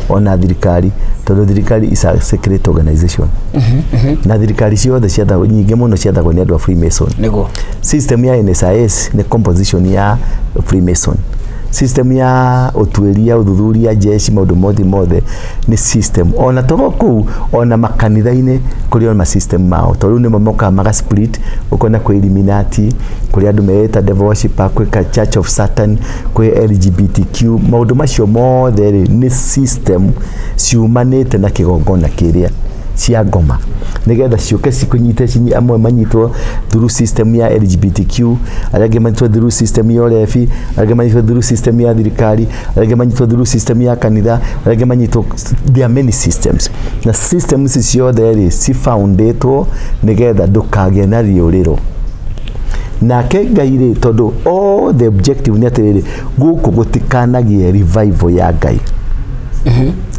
ona thirikari, tondũ thirikari is a secret organization, na thirikari ciothe ciathagwo, nyingĩ mũno ciathagwo nĩ andũ a Freemason. System ya NSIS nĩ composition ya Freemason. System ya ũtuĩria, ũthuthuria, jeshi, maũndũ mothe mothe nĩ system. Ona togo kũu, ona makanitha-inĩ kũrĩ o ma system mao, tondũ rĩu nĩmo mokaga maga split, ũkona kwĩ Illuminati, kũrĩ andũ meĩta devil worshipper, kwĩ ka Church of Satan, kwĩ LGBTQ. Maũndũ macio mothe rĩ, nĩ system ciumanĩte na kĩgongona kĩrĩa cia ngoma, nigetha ciũke cikũnyite. Amwe manyitwo through system ya LGBTQ, arĩa angĩ manyitwo through system ya ũrebi, arĩa angĩ manyitwo through system ya thirikari, arĩa angĩ manyitwo through system ya kanitha, arĩa angĩ manyitwo. There are many systems, na systems ici ciothe rĩ, cifoundĩtwo nigetha ndũkagĩe na rĩũrĩro. Nake Ngai rĩ, tondũ all the objective nĩ atĩrĩrĩ, gũkũ gũtikanagie revival ya Ngai.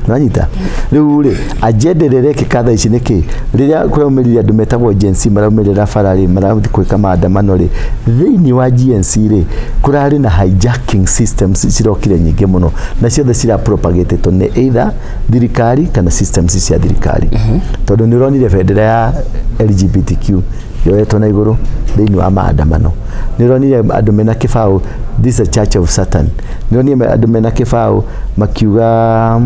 Nanyita rĩu rĩ, agenda ĩrĩa ĩrekĩka thaa ici nĩ kĩ? Rĩrĩa kũraumĩrire andũ metagwo Gen Z, maraumĩrĩra bara rĩ, marathiĩ gwĩka maandamano rĩ, thĩinĩ wa Gen Z rĩ, kũrarĩ na hijacking systems cirokire nyingĩ mũno, na ciothe cira propagatetwo nĩ either thirikari kana systems cia thirikari, tondũ nĩ ũronire bendera ya LGBTQ yoetwo na igũrũ thĩinĩ wa maandamano, nĩ ũronire andũ mena kĩbaũ "This is a church of Satan", nĩ ũronire andũ mena kĩbaũ makiuga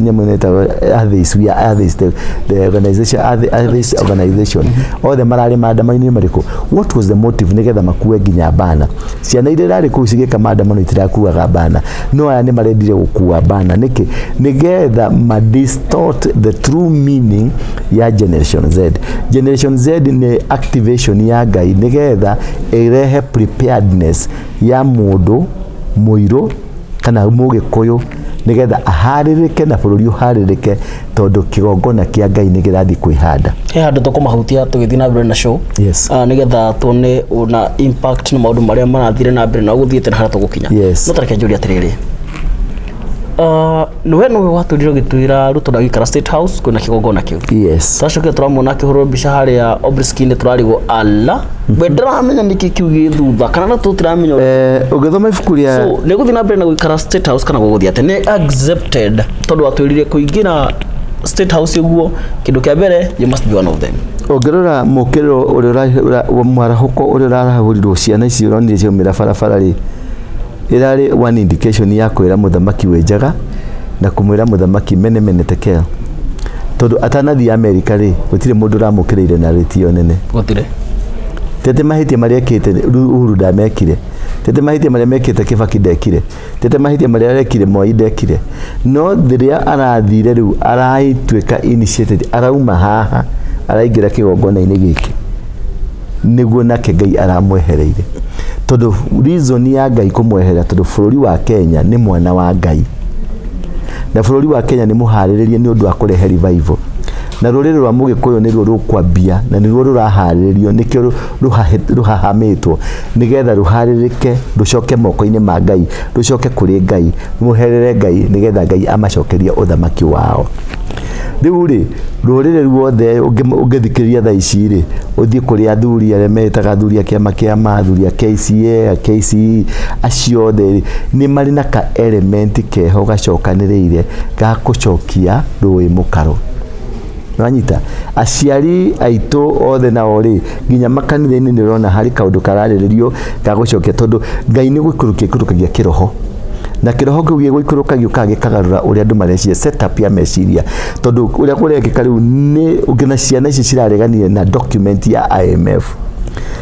nyamũ ĩno ĩtagwo atheists, "We are atheists", the organization, atheist organization. Othe mararĩ maandamano-inĩ marĩkũ? What was the motive? Nĩgetha makue nginya bana. Ciana iria irarĩ kũu cigĩka maandamano itirakuaga bana, no aya nĩ marendire gũkua bana. Nĩkĩ? Nĩgetha ma distort the true meaning ya Generation Z. Generation Z nĩ activation ya Ngai, nĩgetha ĩrehe preparedness ya mũndũ mũirũ kana mũgĩkũyũ, nĩgetha aharĩrĩke na bũrũri ũharĩrĩke, tondũ kĩgongona kĩa Ngai nĩ kĩrathiĩ kwĩhanda. He handũ tũkũmahutia tũgĩthiĩ na mbere na show. Nĩgetha tuone ona impact na maũndũ marĩa marathire na mbere na gũthiĩte na harĩa tũgũkinya. No tareke njũrie atĩrĩrĩ, nĩwe nĩwe watũrire ũgĩtwĩra Ruto ndagĩikara State House, kwĩna kĩgongona kĩu. Twacokire tũramuona akĩhũrwo mbica harĩa Obriskin, tũrarigwo ala we ndĩramenya nĩkĩ kĩu gĩ thutha, kana na tũtiramenya. Ũgĩthoma ibuku rĩa So nĩ gũthiĩ na mbere na gũikara State House kana gũgũthiĩ atĩa? Nĩ accepted, tondũ watwĩrire kũingĩra State House ũguo, kĩndũ kĩa mbere, you must be one of them. Ũngĩrora mũkĩrĩro ũrĩa mwarahũko ũrĩa ũrarahũrirwo, ciana ici ũronire ciaumĩra barabara rĩ, ĩrarĩ one indication ya kwĩra mũthamaki wĩ njaga na kũmwĩra mũthamaki mene mene tekel, tondũ atanathiĩ Amerika rĩ, gũtirĩ mũndũ ũramũkĩrĩire na rĩtio nene. Gũtirĩ. Tete mahĩtia marĩa ekĩte Uhuru ndamekire, tete mahĩtia marĩa mekĩte Kibaki ndekire, tete mahĩtia marĩa arekire Moi ndekire, no rĩrĩa arathire rĩu araituĩka initiated, arauma haha araingĩra kĩgongona-inĩ gĩkĩ, nĩguo nake Ngai aramwehereire, tondũ reason ya Ngai kũmweherera, tondũ bũrũri wa Kenya nĩ mwana wa Ngai, na bũrũri wa Kenya nĩ mũharĩrĩrie nĩ ũndũ wa kũrehe revival, na rũrĩrĩ rwa mũgĩkũyũ nĩruo rũkwambia na nĩruo rũraharĩrĩrio, nĩkĩo rũhahamĩtwo, nĩgetha rũharĩrĩke, rũcoke moko-inĩ ma Ngai, rũcoke kũrĩ Ngai, rũherere Ngai, nĩgetha Ngai amacokerie ũthamaki wao. Rĩu rĩ, rũrĩrĩ ruothe ũngĩthikĩrĩria thaa ici rĩ, ũthiĩ kũrĩ athuri arĩa metaga athuri a kĩama kĩa athuri a KCA, a KCE, acio othe rĩ, nĩ marĩ na ka element keho gacokanĩrĩire ga gũcokia rũĩ mũkaro. Wanyita? Aciari aitũ othe nao rĩ, nginya makanitha-inĩ nĩ ũrona harĩ kaũndũ kararĩrĩrio ga gũcokia, tondũ Ngai nĩ gũikũrũkia ikũrũkagia kĩroho, na kĩroho kĩu gĩgũikũrũka gĩũkaga gĩkagarũra ũrĩa andũ mareciria, setup ya meciria, tondũ ũrĩa kũrekĩka rĩu nĩ na ciana ici cirareganire na document ya IMF,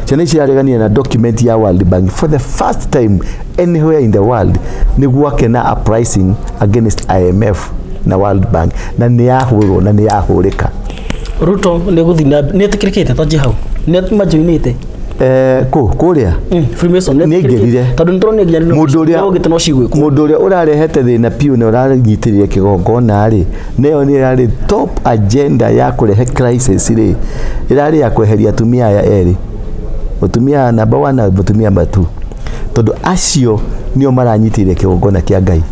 ciana ici cirareganire na document ya World Bank. For the first time anywhere in the world nĩ gwake na uprising against IMF na World Bank, na nĩ yahũrwo na nĩ yahũrĩka. Ruto nĩ gũthiĩ na nĩ etĩkĩrĩkĩte, twanjie hau, nĩ majoinĩte. Kũ kũrĩa? Freemason Nĩ aingĩrire. Tondũ nĩ tũronire nginya Mũndũ ũrĩa ũgĩte no cigwĩkwo. Mũndũ ũrĩa ũrarehete thĩna piũ na ũranyitĩrĩire kĩgongona rĩ, nĩyo nĩ ĩrarĩ top agenda ya kũrehe crisis rĩ, ĩrarĩ ya kweheria atumia aya erĩ, mũtumia number one na mũtumia number two, tondũ acio nĩo maranyitĩrĩire kĩgongona kĩa Ngai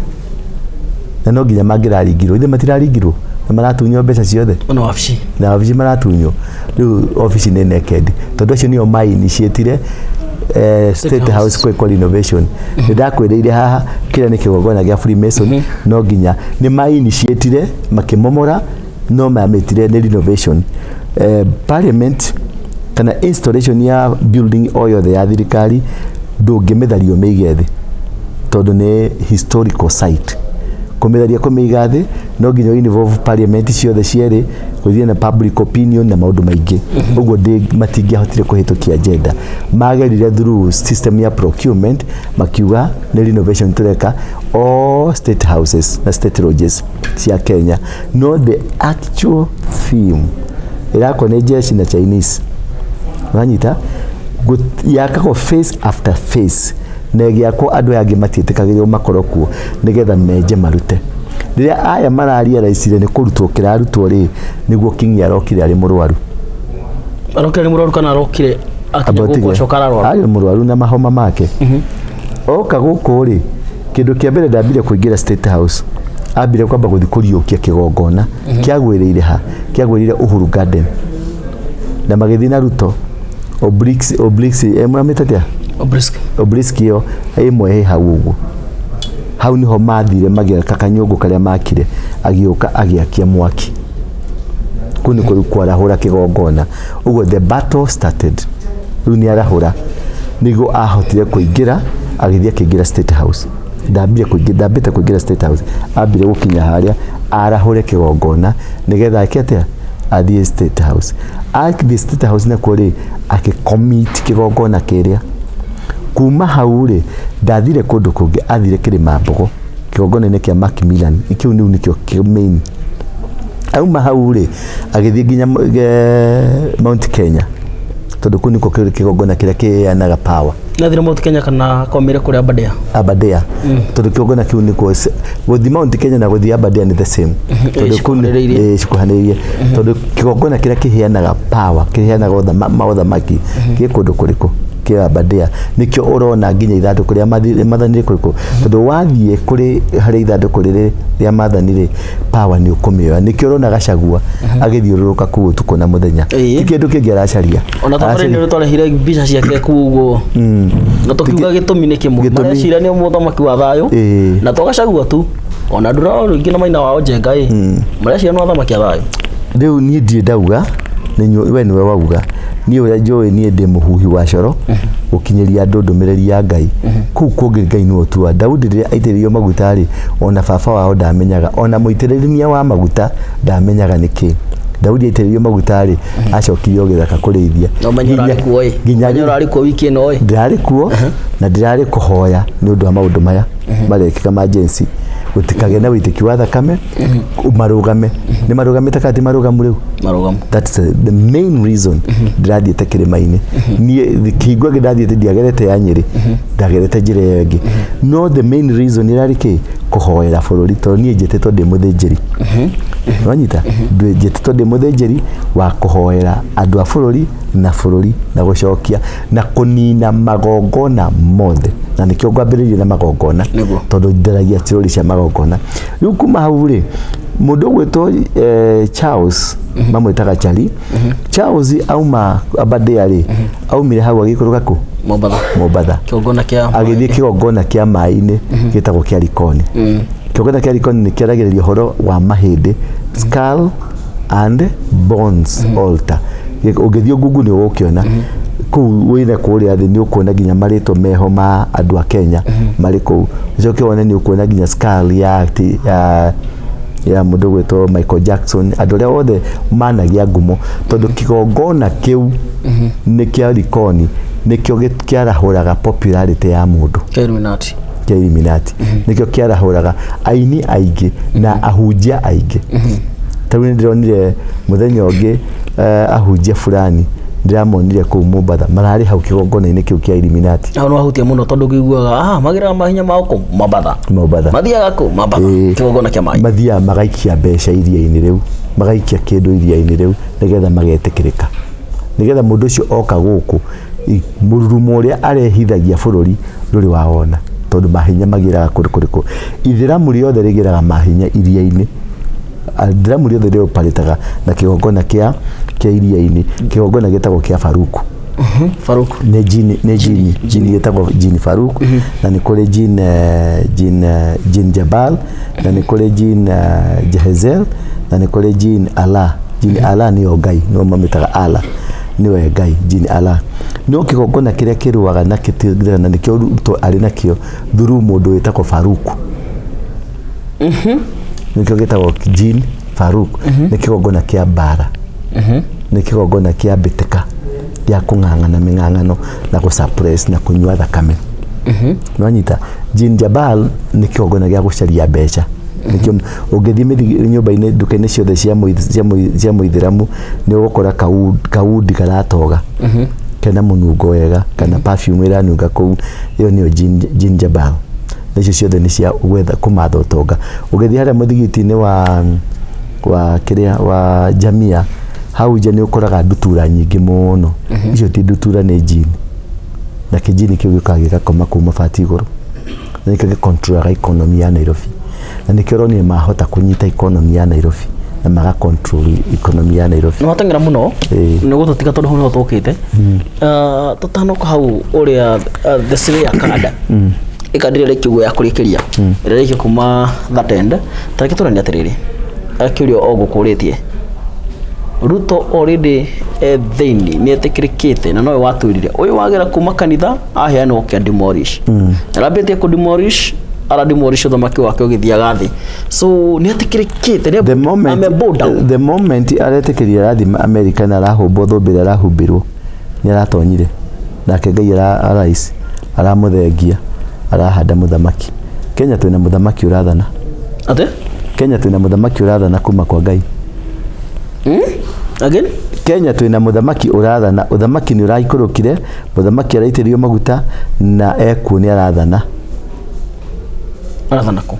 na no nginya mangĩraringirwo. Ithe matiraringirwo na maratunywo mbeca ciothe. Ona wabici. Na wabici maratunywo. Rĩu obici nĩ naked tondũ acio nĩo ma-initiatire State House gwĩkwo renovation. Nĩ ndakwĩrĩire haha kĩrĩa nĩ kĩgongona gĩa Freemason, no nginya nĩ ma-initiatire makĩmomora, no mamĩtire nĩ renovation. Parliament kana installation ya building o yothe ya thirikari ndũngĩmĩtharia ũmĩige thĩ tondũ nĩ historical site. Kũmĩtharia kũmĩiga thĩ no nginya involve parliament ciothe cierĩ, gũthiĩ na public opinion na maũndũ maingĩ ũguo. Matingĩahotire kũhĩtũkia agenda. Magerire through system ya procurement, makiuga nĩ renovation tũreka all state houses na state lodges cia Kenya, no the actual theme ĩrakwo nĩ jeshi na Chinese. Wanyita yakagwo phase after phase na ĩgĩakwo andũ aya angĩ matiĩtĩkagĩrwo makorwo kuo nĩgetha menje marute. Rĩrĩa aya mararealize nĩ kũrutwo kĩrarutwo rĩ, nĩguo King arokire arĩ mũrwaru. Arokire nĩ mũrwaru kana arokire akinya gũkũ acoka ararwara? Arĩ mũrwaru na mahoma make. Oka gũkũ rĩ, kĩndũ kĩa mbere ndambire kũingĩra State House, ambire kwamba gũthiĩ kũriũkia kĩgongona kĩagwĩrĩire ha kĩagwĩrĩire Uhuru Garden na magĩthiĩ na Ruto Oblix Oblix, mũramĩta atĩa? Obelisk. Obelisk ĩyo ĩmwe ĩ hau ũguo, hau niho mathire magĩaka kanyũngũ karĩa makire, agĩũka agĩakia mwaki kũu nĩkuo rĩu kwarahũra kĩgongona. Ũguo the battle started. Rĩu nĩ arahũra nĩguo ahotire kũingĩra, agĩthiĩ akĩingĩra State House. Ndambire kũingĩra, ndambĩte kũingĩra State House, ambire gũkinya harĩa arahũre kĩgongona nĩgetha ake atĩa athiĩ State House. Athiĩ State House nakuo rĩ, agĩcommit kĩgongona kĩrĩa. Kuma hau rĩ, ndathire kũndũ kũngĩ, athire Kĩrĩma Mbogo kĩgongona-inĩ kĩa Macmillan, kĩu nĩu nĩkĩo main. Auma hau rĩ, agĩthiĩ nginya Mount Kenya tondũ kũu nĩkuo kĩgongona kĩrĩa kĩheanaga power. Nathire Mount Kenya kana komire kũrĩa Aberdare? Aberdare, tondũ kĩgongona kĩu nĩkuo gũthiĩ Mount Kenya na gũthiĩ Aberdare nĩ the same tondũ kũu Cikuhanĩrĩirie. Cikuhanĩrĩirie tondũ kĩgongona kĩrĩa kĩheanaga power, kĩheanaga maũthamaki gĩ kũndũ kũrĩkũ? Kĩ Aberdare. Nĩkĩo ũrona nginya ithandũkũ rĩa maathani rĩ kũrĩkũ, tondũ wathiĩ kũrĩ harĩa ithandũkũ rĩrĩ rĩa maathani rĩ, power nĩ ũkũmĩoya. Nĩkĩo ũrona Gachagua agĩthiũrũrũka kũu ũtukũ na mũthenya. Ti kĩndũ kĩngĩ aracaria. Ona thabarĩ nĩ twarehire mbica ciake kũu ũguo na tũkiuga gĩtũmi nĩ kĩmwe. Gĩtũmi. Mareciria nĩ mũthamaki wa thayũ. Na to Gachagua tu, ona andũ rao rĩngĩ na maina wao Njenga ĩ mareciria nĩ athamaki a thayũ. Rĩu niĩ ndirĩ ndauga we nĩwe wauga. Niĩ ũrĩa njũĩ, niĩ ndĩ mũhuhi wa coro gũkinyĩria andũ ndũmĩrĩri ya Ngai. Kũu kũngĩ Ngai nĩwe ũtua. Daudi rĩrĩa aitĩrĩirio maguta rĩ, ona baba wao ndamenyaga, ona mũitĩrĩria wa maguta ndamenyaga nĩkĩ Daudi aitĩrĩirio maguta rĩ, acokirio gĩthaka kũrĩithia. Na ũmenye ũrarĩ kuo ĩ. Nginya ũmenye ũrarĩ kuo wiki ĩno ĩ. Ndĩrarĩ kuo na ndĩrarĩ kũhoya nĩ ũndũ wa maũndũ maya marekĩka ma jensi gũtikagĩe na wĩitĩki wa thakame. Marũgame nĩ marũgamĩte kana ti marũgamu rĩu? Marũgamu. That's the main reason ndĩrathiĩte kĩrĩma-inĩ. Niĩ kĩhingo ĩngĩ ndathiĩte, ndiagerete ya Nyĩrĩ, ndagerete njĩra ĩyo ĩngĩ, no the main reason ĩrarĩ kĩ? Kũhoera bũrũri, tondũ niĩ njĩtĩtwo ndĩ mũthĩnjĩri. Wanyita, njĩtĩtwo ndĩ mũthĩnjĩri wa kũhoera andũ a bũrũri na bũrũri na gũcokia na kũnina magongona mothe, na nĩkĩo ngwambĩrĩirie na magongona. Tondũ ndaragia cirũri cia magongona. Rĩu kuma hau rĩ, mũndũ ũgwĩtwo Charles, mamwĩtaga Charlie Charles, auma Aberdare rĩ, aumire hau agĩikũrũka kũ? Mombatha. Mombatha. Kĩgongona kĩa Agĩthiĩ kĩgongona kĩa maĩ-inĩ gĩtagwo kĩa Likoni. Kĩgongona kĩa Likoni nĩ kĩaragĩrĩria ũhoro wa mahĩndĩ, skull and bones altar. Ũngĩthiĩ Google nĩ ũgũkĩona kũu wĩna kũrĩa thĩ, nĩ ũkuona nginya marĩtwa meho ma andũ a Kenya marĩ kũu. Ũcoke wone nĩ ũkuona nginya skull ya mũndũ ũgwĩtwo Michael Jackson, andũ arĩa othe managia ngumo, tondũ kĩgongona kĩu nĩ kĩa Likoni, nĩkĩo kĩarahũraga popularity ya mũndũ. Kĩa Illuminati. Kĩa Illuminati nĩkĩo kĩarahũraga aini aingĩ na ahunjia aingĩ. Ta rĩu nĩ ndĩronire mũthenya ũngĩ ahunjia fulani Ndĩramonire kũu Mombatha, mararĩ hau kĩgongona-inĩ kĩu kĩa Illuminati. Hau nĩwahutia mũno tondũ ngĩiguaga magĩraga mahinya mao kũ Mombatha. Mombatha. Mathiaga kũ Mombatha. Kĩgongona kĩa maĩ. Mathiaga magaikia mbeca iria-inĩ rĩu, magaikia kĩndũ iria-inĩ rĩu nĩgetha magetĩkĩrĩka, nĩgetha mũndũ ũcio oka gũkũ mũrurumo ũrĩa arehithagia bũrũri ndũrĩ wawona, tondũ mahinya magĩraga kũndũ kũrĩkũ. Ithĩramu rĩothe rĩgĩraga mahinya iria-inĩ. Ithĩramu rĩothe rĩoparĩtaga na kĩgongona kĩa iria-inĩ, kĩgongona gĩtagwo kĩa Faruku. Faruku. Nĩ jini, nĩ jini, jini gĩtagwo jini Faruk, na nĩ kũrĩ jini jini Jabal, na nĩ kũrĩ jini Jehezel, na nĩ kũrĩ jini Allah. Jini Allah nĩyo Ngai, nĩo mamĩtaga Allah, nĩwe Ngai, jini Allah. No kĩgongona kĩrĩa kĩrũaga na kĩtigana na nĩkĩo Ruto arĩ nakĩo through mũndũ wĩtagwo Faruku. Nĩkĩo gĩtagwo jini Faruk. Nĩ kĩgongona kĩa mbara, nĩ kĩgongona kĩa mbĩtĩka ya kũng'ang'ana mĩng'ang'ano na gũ-suppress na kũnyua thakame. Nĩwanyita? Jin Jabal nĩ kĩgongona gĩa gũcaria mbeca. Nĩkĩo ũngĩthiĩ nyũmba-inĩ, nduka-inĩ ciothe cia mũithĩramu nĩ ũgũkora kaundi karatoga kena mũnungo wega kana perfume ĩranunga kũu, ĩyo nĩyo Jin Jabal. Na icio ciothe nĩ cia gwetha kũmatha ũtonga. Ũgĩthiĩ harĩa mũthigiti-inĩ wa kĩrĩa wa Jamia, hau nja nĩ ũkoraga ndutura nyingĩ mũno. Icio ti ndutura, nĩ jini. Na kĩjini kĩu gĩũkaga gĩgakoma kũu mabati igũrũ. Na nĩkĩo gĩkontrolaga economy ya Nairobi. Na nĩkĩo ũronire mahota kũnyita economy ya Nairobi na maga control economy ya Nairobi. Nĩ wateng'era mũno. Nĩ gũtũtiga tondũ hau nĩho tũkĩte. Tũtanoka hau ũrĩa the Slayer card ĩkandi ĩrĩa rĩkiugo ya kũrĩkĩria ĩrĩa rĩkio kuma that end, tareke tũranie atĩrĩrĩ, akĩũrio o gũkũrĩtie Ruto already e thĩinĩ, nĩ etĩkĩrĩkĩte na nowe watwĩrire ũyũ wagĩra kuma kanitha aheanwo kĩa demolish, arambĩtie kũ demolish, ara demolish ũthamaki wake ũgĩthiaga thĩ, so nĩ etĩkĩrĩkĩte nĩ The moment, ame bow down. The moment aretĩkĩria arathiĩ America na arahumbwo thũmbĩ ĩrĩa arahumbĩrwo, nĩ aratonyire nake Ngai arais aramũthengia, arahanda mũthamaki. Kenya twĩna mũthamaki ũrathana. Atĩ? Kenya twĩna mũthamaki ũrathana kuma kwa Ngai. Again? Kenya twĩna mũthamaki ũrathana. Ũthamaki nĩ ũraikũrũkire, mũthamaki araitĩrĩrio maguta na ekuo nĩ arathana. Arathana kũ?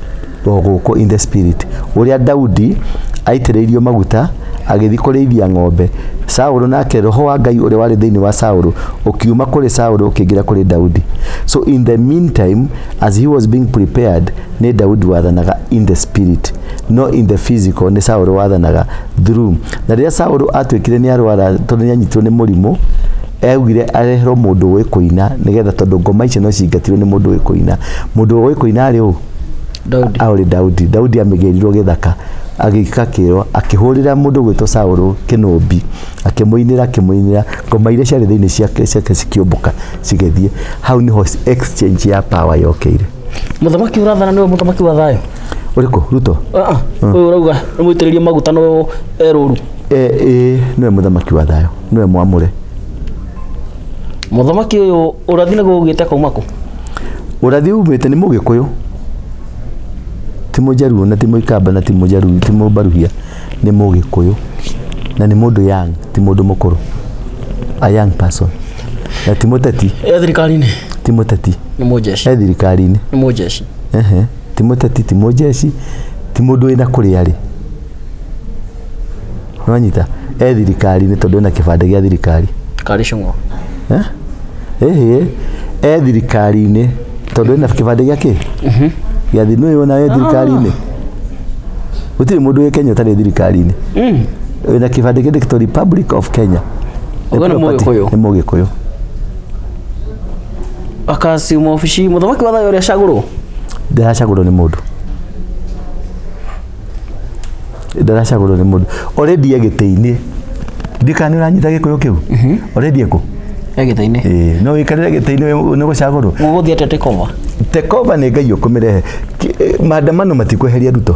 O gũkũ in the spirit. Ũrĩa Daudi aitĩrĩirio maguta agĩthiĩ kũrĩithia ng'ombe, Saũlũ nake roho wa Ngai ũrĩa warĩ thĩinĩ wa Saũlũ ũkiuma kũrĩ Saũlũ ũkĩingĩra kũrĩ Daudi. So in the meantime, as he was being prepared, nĩ Daudi wathanaga in the spirit, no in the physical nĩ Saũlũ wathanaga through. Na rĩrĩa Saũlũ atuĩkire nĩ arwara tondũ nĩ anyitirwo nĩ mũrimũ, augire areherwo mũndũ ũĩ kũina nĩgetha, tondũ ngoma icio no cingatirwo nĩ mũndũ ũĩ kũina. Mũndũ ũĩ kũina arĩ ũ? Daudi. Aũrĩ Daudi. Daudi amĩgĩrirwo gĩthaka, agĩka kĩro, akĩhũrĩra mũndũ gwĩtwo Saũlũ kĩnũbi, akĩmũinĩra, akĩmũinĩra ngoma iria ciarĩ thĩinĩ ciake cikĩũmbũka cigĩthiĩ. Hau nĩho exchange ya power yokĩire. Mũthamaki ũrathana nĩwe mũthamaki wa thayũ? Ũrĩkũ? Ruto? Ah, ũyũ ũrauga nĩ mũitĩrĩrie maguta no erũru. Ĩ nĩwe mũthamaki wa thayũ, nĩwe mwamũre. Mũthamaki ũyũ ũrathi nĩguo ugĩte kauma kũ? Ũrathi umĩte nĩ mũgĩkũyũ, ti mũjaruo na ti mũikamba na ti mũjaruo, ti mũbaruhia, nĩ mũgĩkũyũ na nĩ mũndũ young, ti mũndũ mũkũrũ, a young person, na ti mũteti. E thirikari-inĩ? Ti mũteti. Nĩ mũjeshi? E thirikari-inĩ. Nĩ mũjeshi? Ehe, ti mũteti, ti mũjeshi, ti mũndũ wĩna kũrĩa rĩ, nĩwanyita? E thirikari-inĩ tondũ ena kĩbandĩ gĩa thirikari. Karĩ cũng'wa? Eh? Ĩhĩ, e thirikari-inĩ tondũ ena kĩbandĩ gĩa kĩ gĩa thi nĩũĩ ona e thirikari-inĩ. Gũtirĩ mũndũ wĩ Kenya ũtarĩ thirikari-inĩ wĩna kĩbandĩ kĩndĩkĩtwo Republic of Kenya. Nĩ Ũguo nĩ property. Mũgĩkũyũ? Nĩ mũgĩkũyũ. Akasiuma obici mũthamaki wa thayũ ũrĩa acagũrwo? Ndaracagũrwo nĩ mũndũ, ndaracagũrwo nĩ mũndũ. Already e gĩtĩ-inĩ. Ndikana nĩ ũranyita gĩkũyũ kĩu? Already ekũ? E gĩtĩ-inĩ. Ĩĩ, no wĩikarĩre gĩtĩ-inĩ nĩ gũcagũrwo. Gũgũthiĩ atĩa take over? Take over nĩ Ngai ũkũmĩrehe. Maandamano matikweheria Ruto.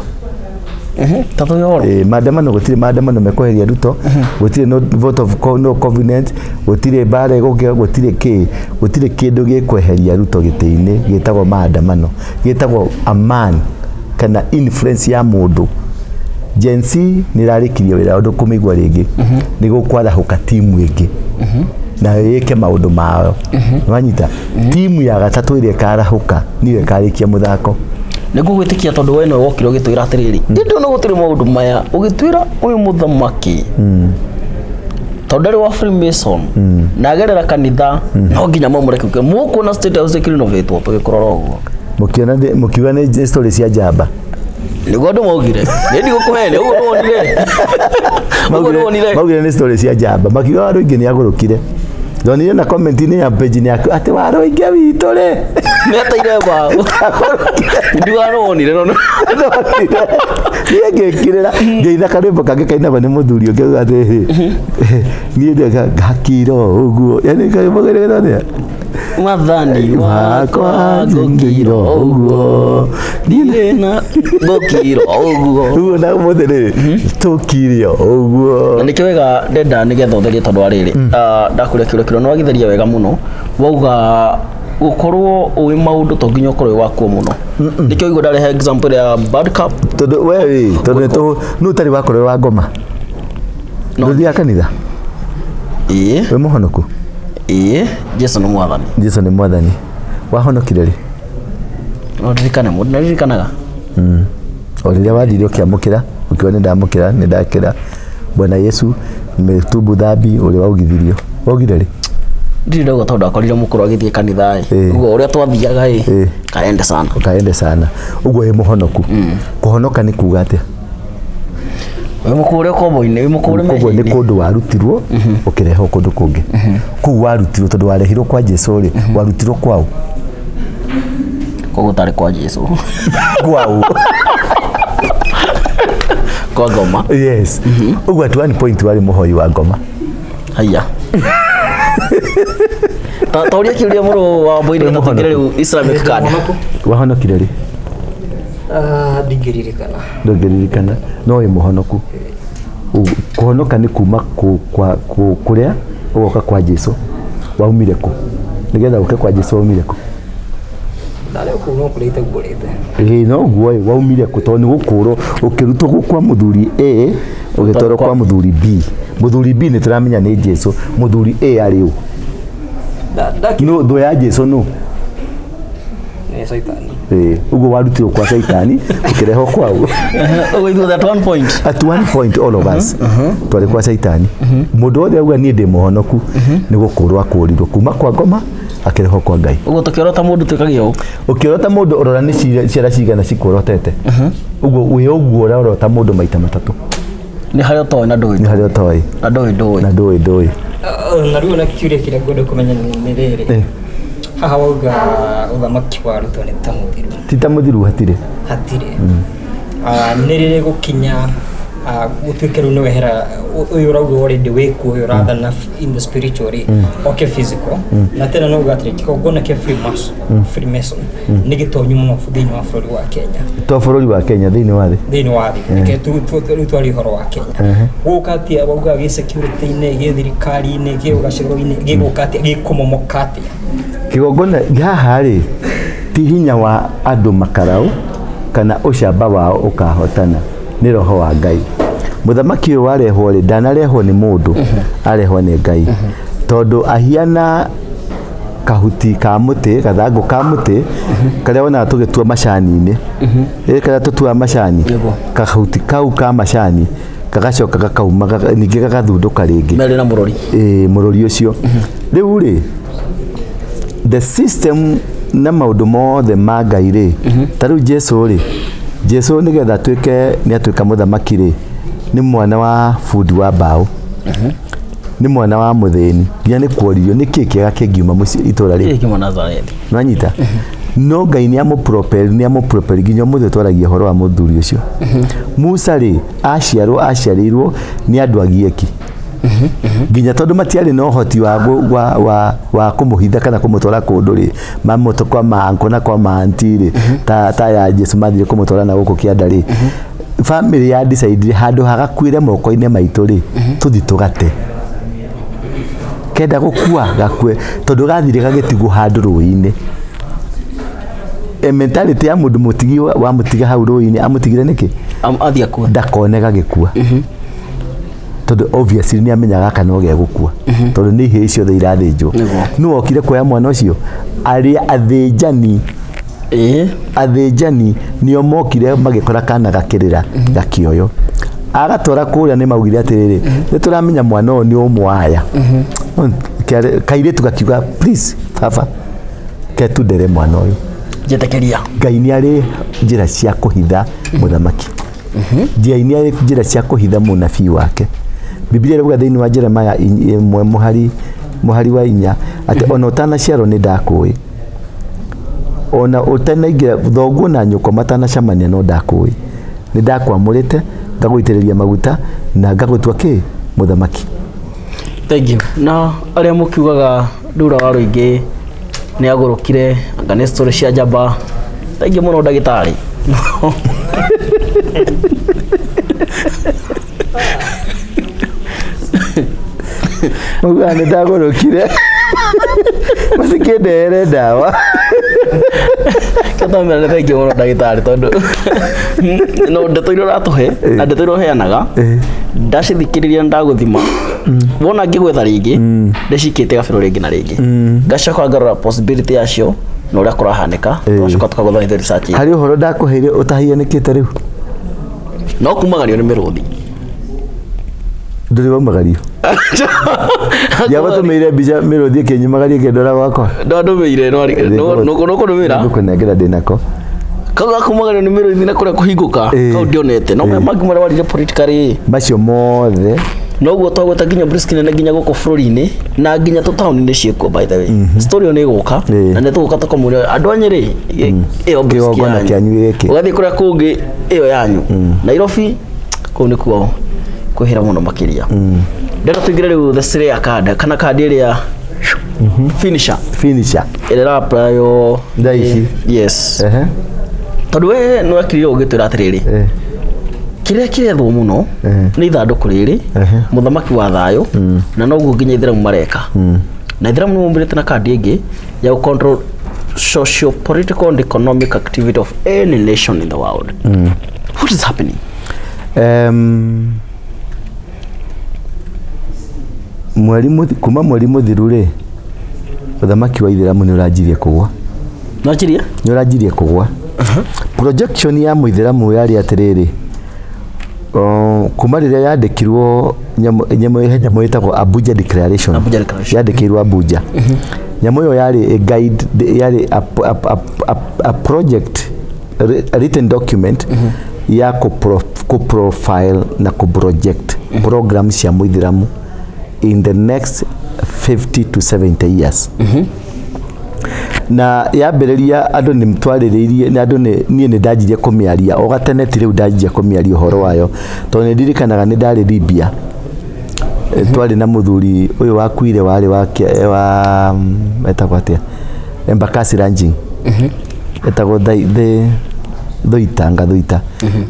Ta tũhe ũhoro. Ĩĩ, maandamano, gũtirĩ maandamano mekweheria Ruto, gũtirĩ no vote of no confidence, gũtirĩ mbara ĩgũkĩa, gũtirĩ kĩ, gũtirĩ kĩndũ gĩkweheria Ruto gĩtĩ-inĩ gĩtagwo maandamano, gĩtagwo a man kana influence ya mũndũ. Gen Z nĩ ĩrarĩkirie wĩra ũndũ kũmĩigua rĩngĩ, nĩ gũkwarahũka timu ĩngĩ nayo ĩke maũndũ mayo. Wanyita timu ya gatatũ ĩrĩa ĩkarahũka nĩyo ĩkarĩkia mũthako. Nĩ ngũgwĩtĩkia tondũ we nĩwe wokire ũgĩtwĩra atĩrĩrĩ, ĩndĩ ona gũtirĩ maũndũ maya ũgĩtwĩra ũyũ mũthamaki tondũ ndarĩ wa Freemason na agerera kanitha, no nginya mamũreke mũkuona State House ĩkĩrinovatwo tũgĩkũrora ũguo. Mũkĩona mũkiuga nĩ story cia njamba. Nĩguo andũ maugire, nĩ ndigũkũhenia, ũguo nĩwonire, ũguo nĩwonire. Maugire nĩ story cia njamba, makiuga Waruingi nĩ agũrũkire. Ndonire na comment-inĩ ya page-inĩ yaku atĩ Waruingi witũ rĩ nĩateire mbaũ, ndiugaga nĩwonire no niĩ ngĩkirĩra ngĩina karwĩmbo kangĩ kainagwo nĩ mũthuri ũngĩ auga atĩrĩrĩ, niĩ ngakira ũguo, yani karwĩmbo karĩa atĩa? Mwathani wakwa ngũkira ũguo niĩ ndirĩ na ngũkira ũguo. Ũguo na ũmũthĩ rĩ tũkire ũguo. Na nĩkĩo wega ndenda nĩgetha ũtherie, tondũ wa rĩrĩ, ndakũria kĩũria kĩrĩa nĩwagĩtheria wega mũno, wauga gũkorwo ũĩ maũndũ to nginya ũkorwo wĩ wakuo mũno. Nĩkĩo igua ndarehe example ya bad cup. Tondũ we rĩ, tondũ nĩ tũ nũ ũtarĩ wakorwo wa ngoma? No. Ndũthiaga kanitha? Ĩĩ. Wĩ mũhonoku? Ĩĩ, Jesu nĩ mwathani. Jesu nĩ mwathani. Wahonokire rĩ? No ndirikane mũndũ naririkanaga. O rĩrĩa wathire ũkĩamũkĩra, ũkiuga nĩ ndamũkĩra, nĩ ndakĩra Bwana Yesu, nimetubu dhambi, ũrĩa waugithirio waugire rĩ? Ndirĩ ndauga tondũ ndakorire mũkũrũ agĩthiĩ kanitha ĩ. Ũguo ũrĩa twathiaga ĩ. Kaende sana. Ũkaende sana ũguo wĩ mũhonoku. Kũhonoka nĩ kuga atĩa? Wĩ mũkũrĩ ũkombo-inĩ, wĩ mũkũrĩ Koguo nĩ mehia-inĩ. kũndũ warutirwo ũkĩrehwo kũndũ kũngĩ. Kũu warutirwo, tondũ warehirwo kwa Jesu rĩ, warutirwo kwaũ? Koguo tarĩ kwa Jesu. Kwaũ? Kwa ngoma. Yes. Ũguo at one point warĩ mũhoi wa ngoma. Haya, ta ta ũria kĩũria mũrũ wa mbũi nĩgetha tũingĩre rĩu Islamic card. Wahonokire rĩ? Ah, ndingĩririkana. Ndũngĩririkana no wĩ mũhonoku. Kũhonoka nĩ kuma kũrĩa ũgoka kwa Jesu. Waumire kũ nĩgetha ũke kwa Jesu? Waumire kũ? Ndarĩ kũu no kũrĩa itaguũrĩte. Ĩĩ, no guo ĩ, waumire kũ? Tondũ nĩ gũkũrwo ũkĩrutwo gũ kwa mũthuri A ũgĩtwarwo kwa mũthuri B. Mũthuri B nĩ tũramenya nĩ Jesu. Mũthuri A arĩ ũ? Nũ thũ ya Jesu? Nũ? Nĩ Caitani. Ĩĩ, ũguo warutirwo kwa Caitani ũkĩrehwo kwao. Ũguo ithuothe at one point. At one point all of us twarĩ kwa Caitani. Mũndũ wothe auga niĩ ndĩ mũhonoku nĩ gũkũrwo akũrirwo kuma kwa ngoma akĩrehwo kwa Ngai. Ũguo tũkĩorota mũndũ twĩkagĩa ũũ? Ũkĩorota mũndũ, ũrora nĩ ciara cigana cikuorotete. Ũguo wĩ ũguo ũrorota mũndũ maita matatũ. Nĩ harĩa ũtoĩ na ndũĩ. Nĩ harĩa ũtoĩ. Na ndũĩ ndũĩ. Na ndũĩ ndũĩ. Na rĩu ona kĩũria kĩrĩa ngwenda kũmenya nĩ rĩrĩ, haha wauga ũthamaki wa Ruto nĩ ta mũthiru. Ti ta mũthiru, hatirĩ. Hatirĩ. Ah, nĩ rĩrĩ gũkinya gũtuĩke rĩu nĩ wehera ũyũ ũrauga already wĩkuo, ũyũ ũrathana in the spiritual rĩ, oke physical, na tena no uga atĩrĩ, kĩgongona kĩa Freemason nĩ gĩtonyu mũno thĩinĩ wa bũrũri wa Kenya. To bũrũri wa Kenya, thĩinĩ wa thĩ. Thĩinĩ wa thĩ. Reke rĩu twarie ũhoro wa Kenya. Gũka atĩa wauga gĩ security-inĩ, gĩ thirikari-inĩ, gĩ ũgacĩro-inĩ, gĩgũka atĩa, gĩkũmomoka atĩa? Kĩgongona haha rĩ, ti hinya wa andũ makarau kana ũcamba wao ũkahotana, nĩ roho wa Ngai. Mũthamaki ũyũ warehwo rĩ, ndanarehwo nĩ mũndũ, arehwo nĩ Ngai, tondũ ahiana kahuti ka mũtĩ, gathangũ ka mũtĩ karĩa wonaga tũgĩtua macani-inĩ. Ĩ, karĩa tũtuaga macani. Kahuti kau ka macani gagacoka gakauma, ningĩ gagathundũka rĩngĩ. Merĩ na mũrori. Ĩĩ, mũrori ũcio rĩu rĩ, the system na maũndũ mothe ma Ngai rĩ, ta rĩu Jesu rĩ, Jesu nĩgetha atuĩke nĩ atuĩka mũthamaki rĩ, nĩ mwana wa bundi wa mbaũ, nĩ mwana wa mũthĩni, nginya nĩ kuoririo nĩ kĩĩ kĩega kĩngiuma mũciĩ itũra rĩu? Kĩma Nazarethi. Nwanyita no Ngai nĩ amũpropel, nĩ amũpropel nginya ũmũthĩ twaragia ũhoro wa mũthuri ũcio. Musa rĩ, aciarwo aciarĩirwo nĩ andũ agieki, nginya tondũ matiarĩ na ũhoti wa kũmũhitha kana kũmũtwara kũndũ rĩ, mamũtũ kwa maanko na kwa maanti rĩ, ta ya Jesu mathire kũmũtwara na gũkũ kĩanda rĩ, family ya decide handũ hagakuĩre moko-inĩ maitũ rĩ, tũthi tũgate, kenda gũkua gakue, tondũ gathire gagĩtigwo handũ rũĩ-inĩ. Mentality ya mũndũ mũtigi wamũtiga hau rũĩ-inĩ, amũtigire nĩkĩ? Athiĩ akue. Ndakone gagĩkua, tondũ obviously nĩ amenyaga gaka no gegũkua, tondũ nĩ ihĩĩ ciothe irathĩnjwo. Nũ okire kuoya mwana ũcio? Arĩa athĩnjani. Athĩnjani nĩo mokire, magĩkora kana gakĩrĩra gakĩoyo, agatwara kũrĩa. Nĩ maugire atĩrĩrĩ, nĩ tũramenya mwana ũyũ nĩ ũmwe aya. Kairĩtu gakiuga, "Please baba, ketundere mwana ũyũ." Njĩtĩkĩria. Ngai nĩ arĩ njĩra cia kũhitha mũthamaki, Ngai nĩ arĩ njĩra cia kũhitha mũnabii wake. Biblia ĩrauga thĩinĩ wa Jeremaya 1 mũhari wa 4 atĩ ona ũtanaciarwo nĩ ndakũĩ, ona ũtanaingĩra thoguo na nyũkwa matanacemania no ndakũĩ, nĩ ndakwamũrĩte, ngagũitĩrĩria maguta na ngagũtua kĩ? Mũthamaki. Thank you. Na arĩa mũkiugaga Ndura wa Rũingĩ nĩ agũrũkire, anga nĩ story cia njamba, thank you mũno ndagĩtarĩ. Maugaga nĩ ndagũrũkire, matikĩndehere ndawa. Kĩtamera nĩ thank you mũno ndagĩtarĩ, tondũ no ndeto iria ũratũhe na ndeto iria ũheanaga, ndacithikĩrĩria, ndagũthima wona ngĩgwetha rĩngĩ, ndĩcikĩte gabero rĩngĩ na rĩngĩ, ngacoka ngarora possibility yacio na ũrĩa kũrahanĩka, tũgacoka tũkagũthomithia research. Harĩ ũhoro ndakũheire ũtahianĩkĩte rĩu? No kumagario nĩ mĩrũthi. Ndũrĩ waumagario? Ndiagũtũmĩire mbica mĩrũthi ĩkĩnyumagaria ĩkĩndwara gwakwa? Ndwandũmĩire nũkũndũmĩra. Ngũkũnengera, ndĩnako. Kau gakumagario nĩ mĩrũthi na kũrĩa kũhingũka, kau ndionete, no maya mangĩ marĩa warire politically. Macio mothe. Noguo twagweta nginya brisk nene nginya gũkũ bũrũri-inĩ na nginya tũtaũni-inĩ ciĩkuo. By the way, story ĩyo nĩ ĩgũka na nĩ tũgũka tũkamũria andũ a Nyĩrĩ ĩyo brisk Kĩgongona yanyu. kĩanyu gĩkĩ. Ũgathiĩ kũrĩa kũngĩ ĩyo yanyu Nairobi, kũu nĩkuo kwĩhĩra mũno makĩria. Ndĩrenda tũingĩre rĩu the Slayer card, kana kandi ĩrĩa finisher. Finisher. Ĩrĩa ĩra-apply-o. Thaa ici. Yes. Tondũ we nĩ wekirire ũgĩtwĩra atĩrĩrĩ, kĩrĩa kĩrethwo mũno nĩ ithandũkũ rĩrĩ, mũthamaki wa thayũ, na noguo nginya ithĩramu mareka, na ithĩramu nĩ maumĩrĩte na kandi ĩngĩ ya gũ control socio political and economic activity of any nation in the world. What is happening? Kuma mweri mũthiru rĩ, ũthamaki wa ithĩramu nĩ ũranjirie kũgwa. Nwanjirie. Nĩ ũranjirie kũgwa. Projection ya mũithĩramu yarĩ atĩrĩrĩ, kuma rĩrĩa yandĩkirwo nyamũ, he nyamũ ĩtagwo Abuja Declaration. Abuja Declaration. Yandĩkĩirwo Abuja. Nyamũ ĩyo yarĩ a guide, yarĩ a project, a written document ya kũ profile na kũ project program cia mũithĩramu in the next 50 to 70 years. Na yambĩrĩria, andũ nĩ twarĩrĩirie na andũ nĩ niĩ nĩ ndanjirie kũmĩaria o gatene, ti rĩu ndanjia kũmĩaria ũhoro wayo, tondũ nĩ ndirikanaga nĩ ndarĩ Libya. Twarĩ na mũthuri ũyũ wakuire, warĩ wa etagwo atĩa, Embakasi Ranching, etagwo Thuita nga Thuita.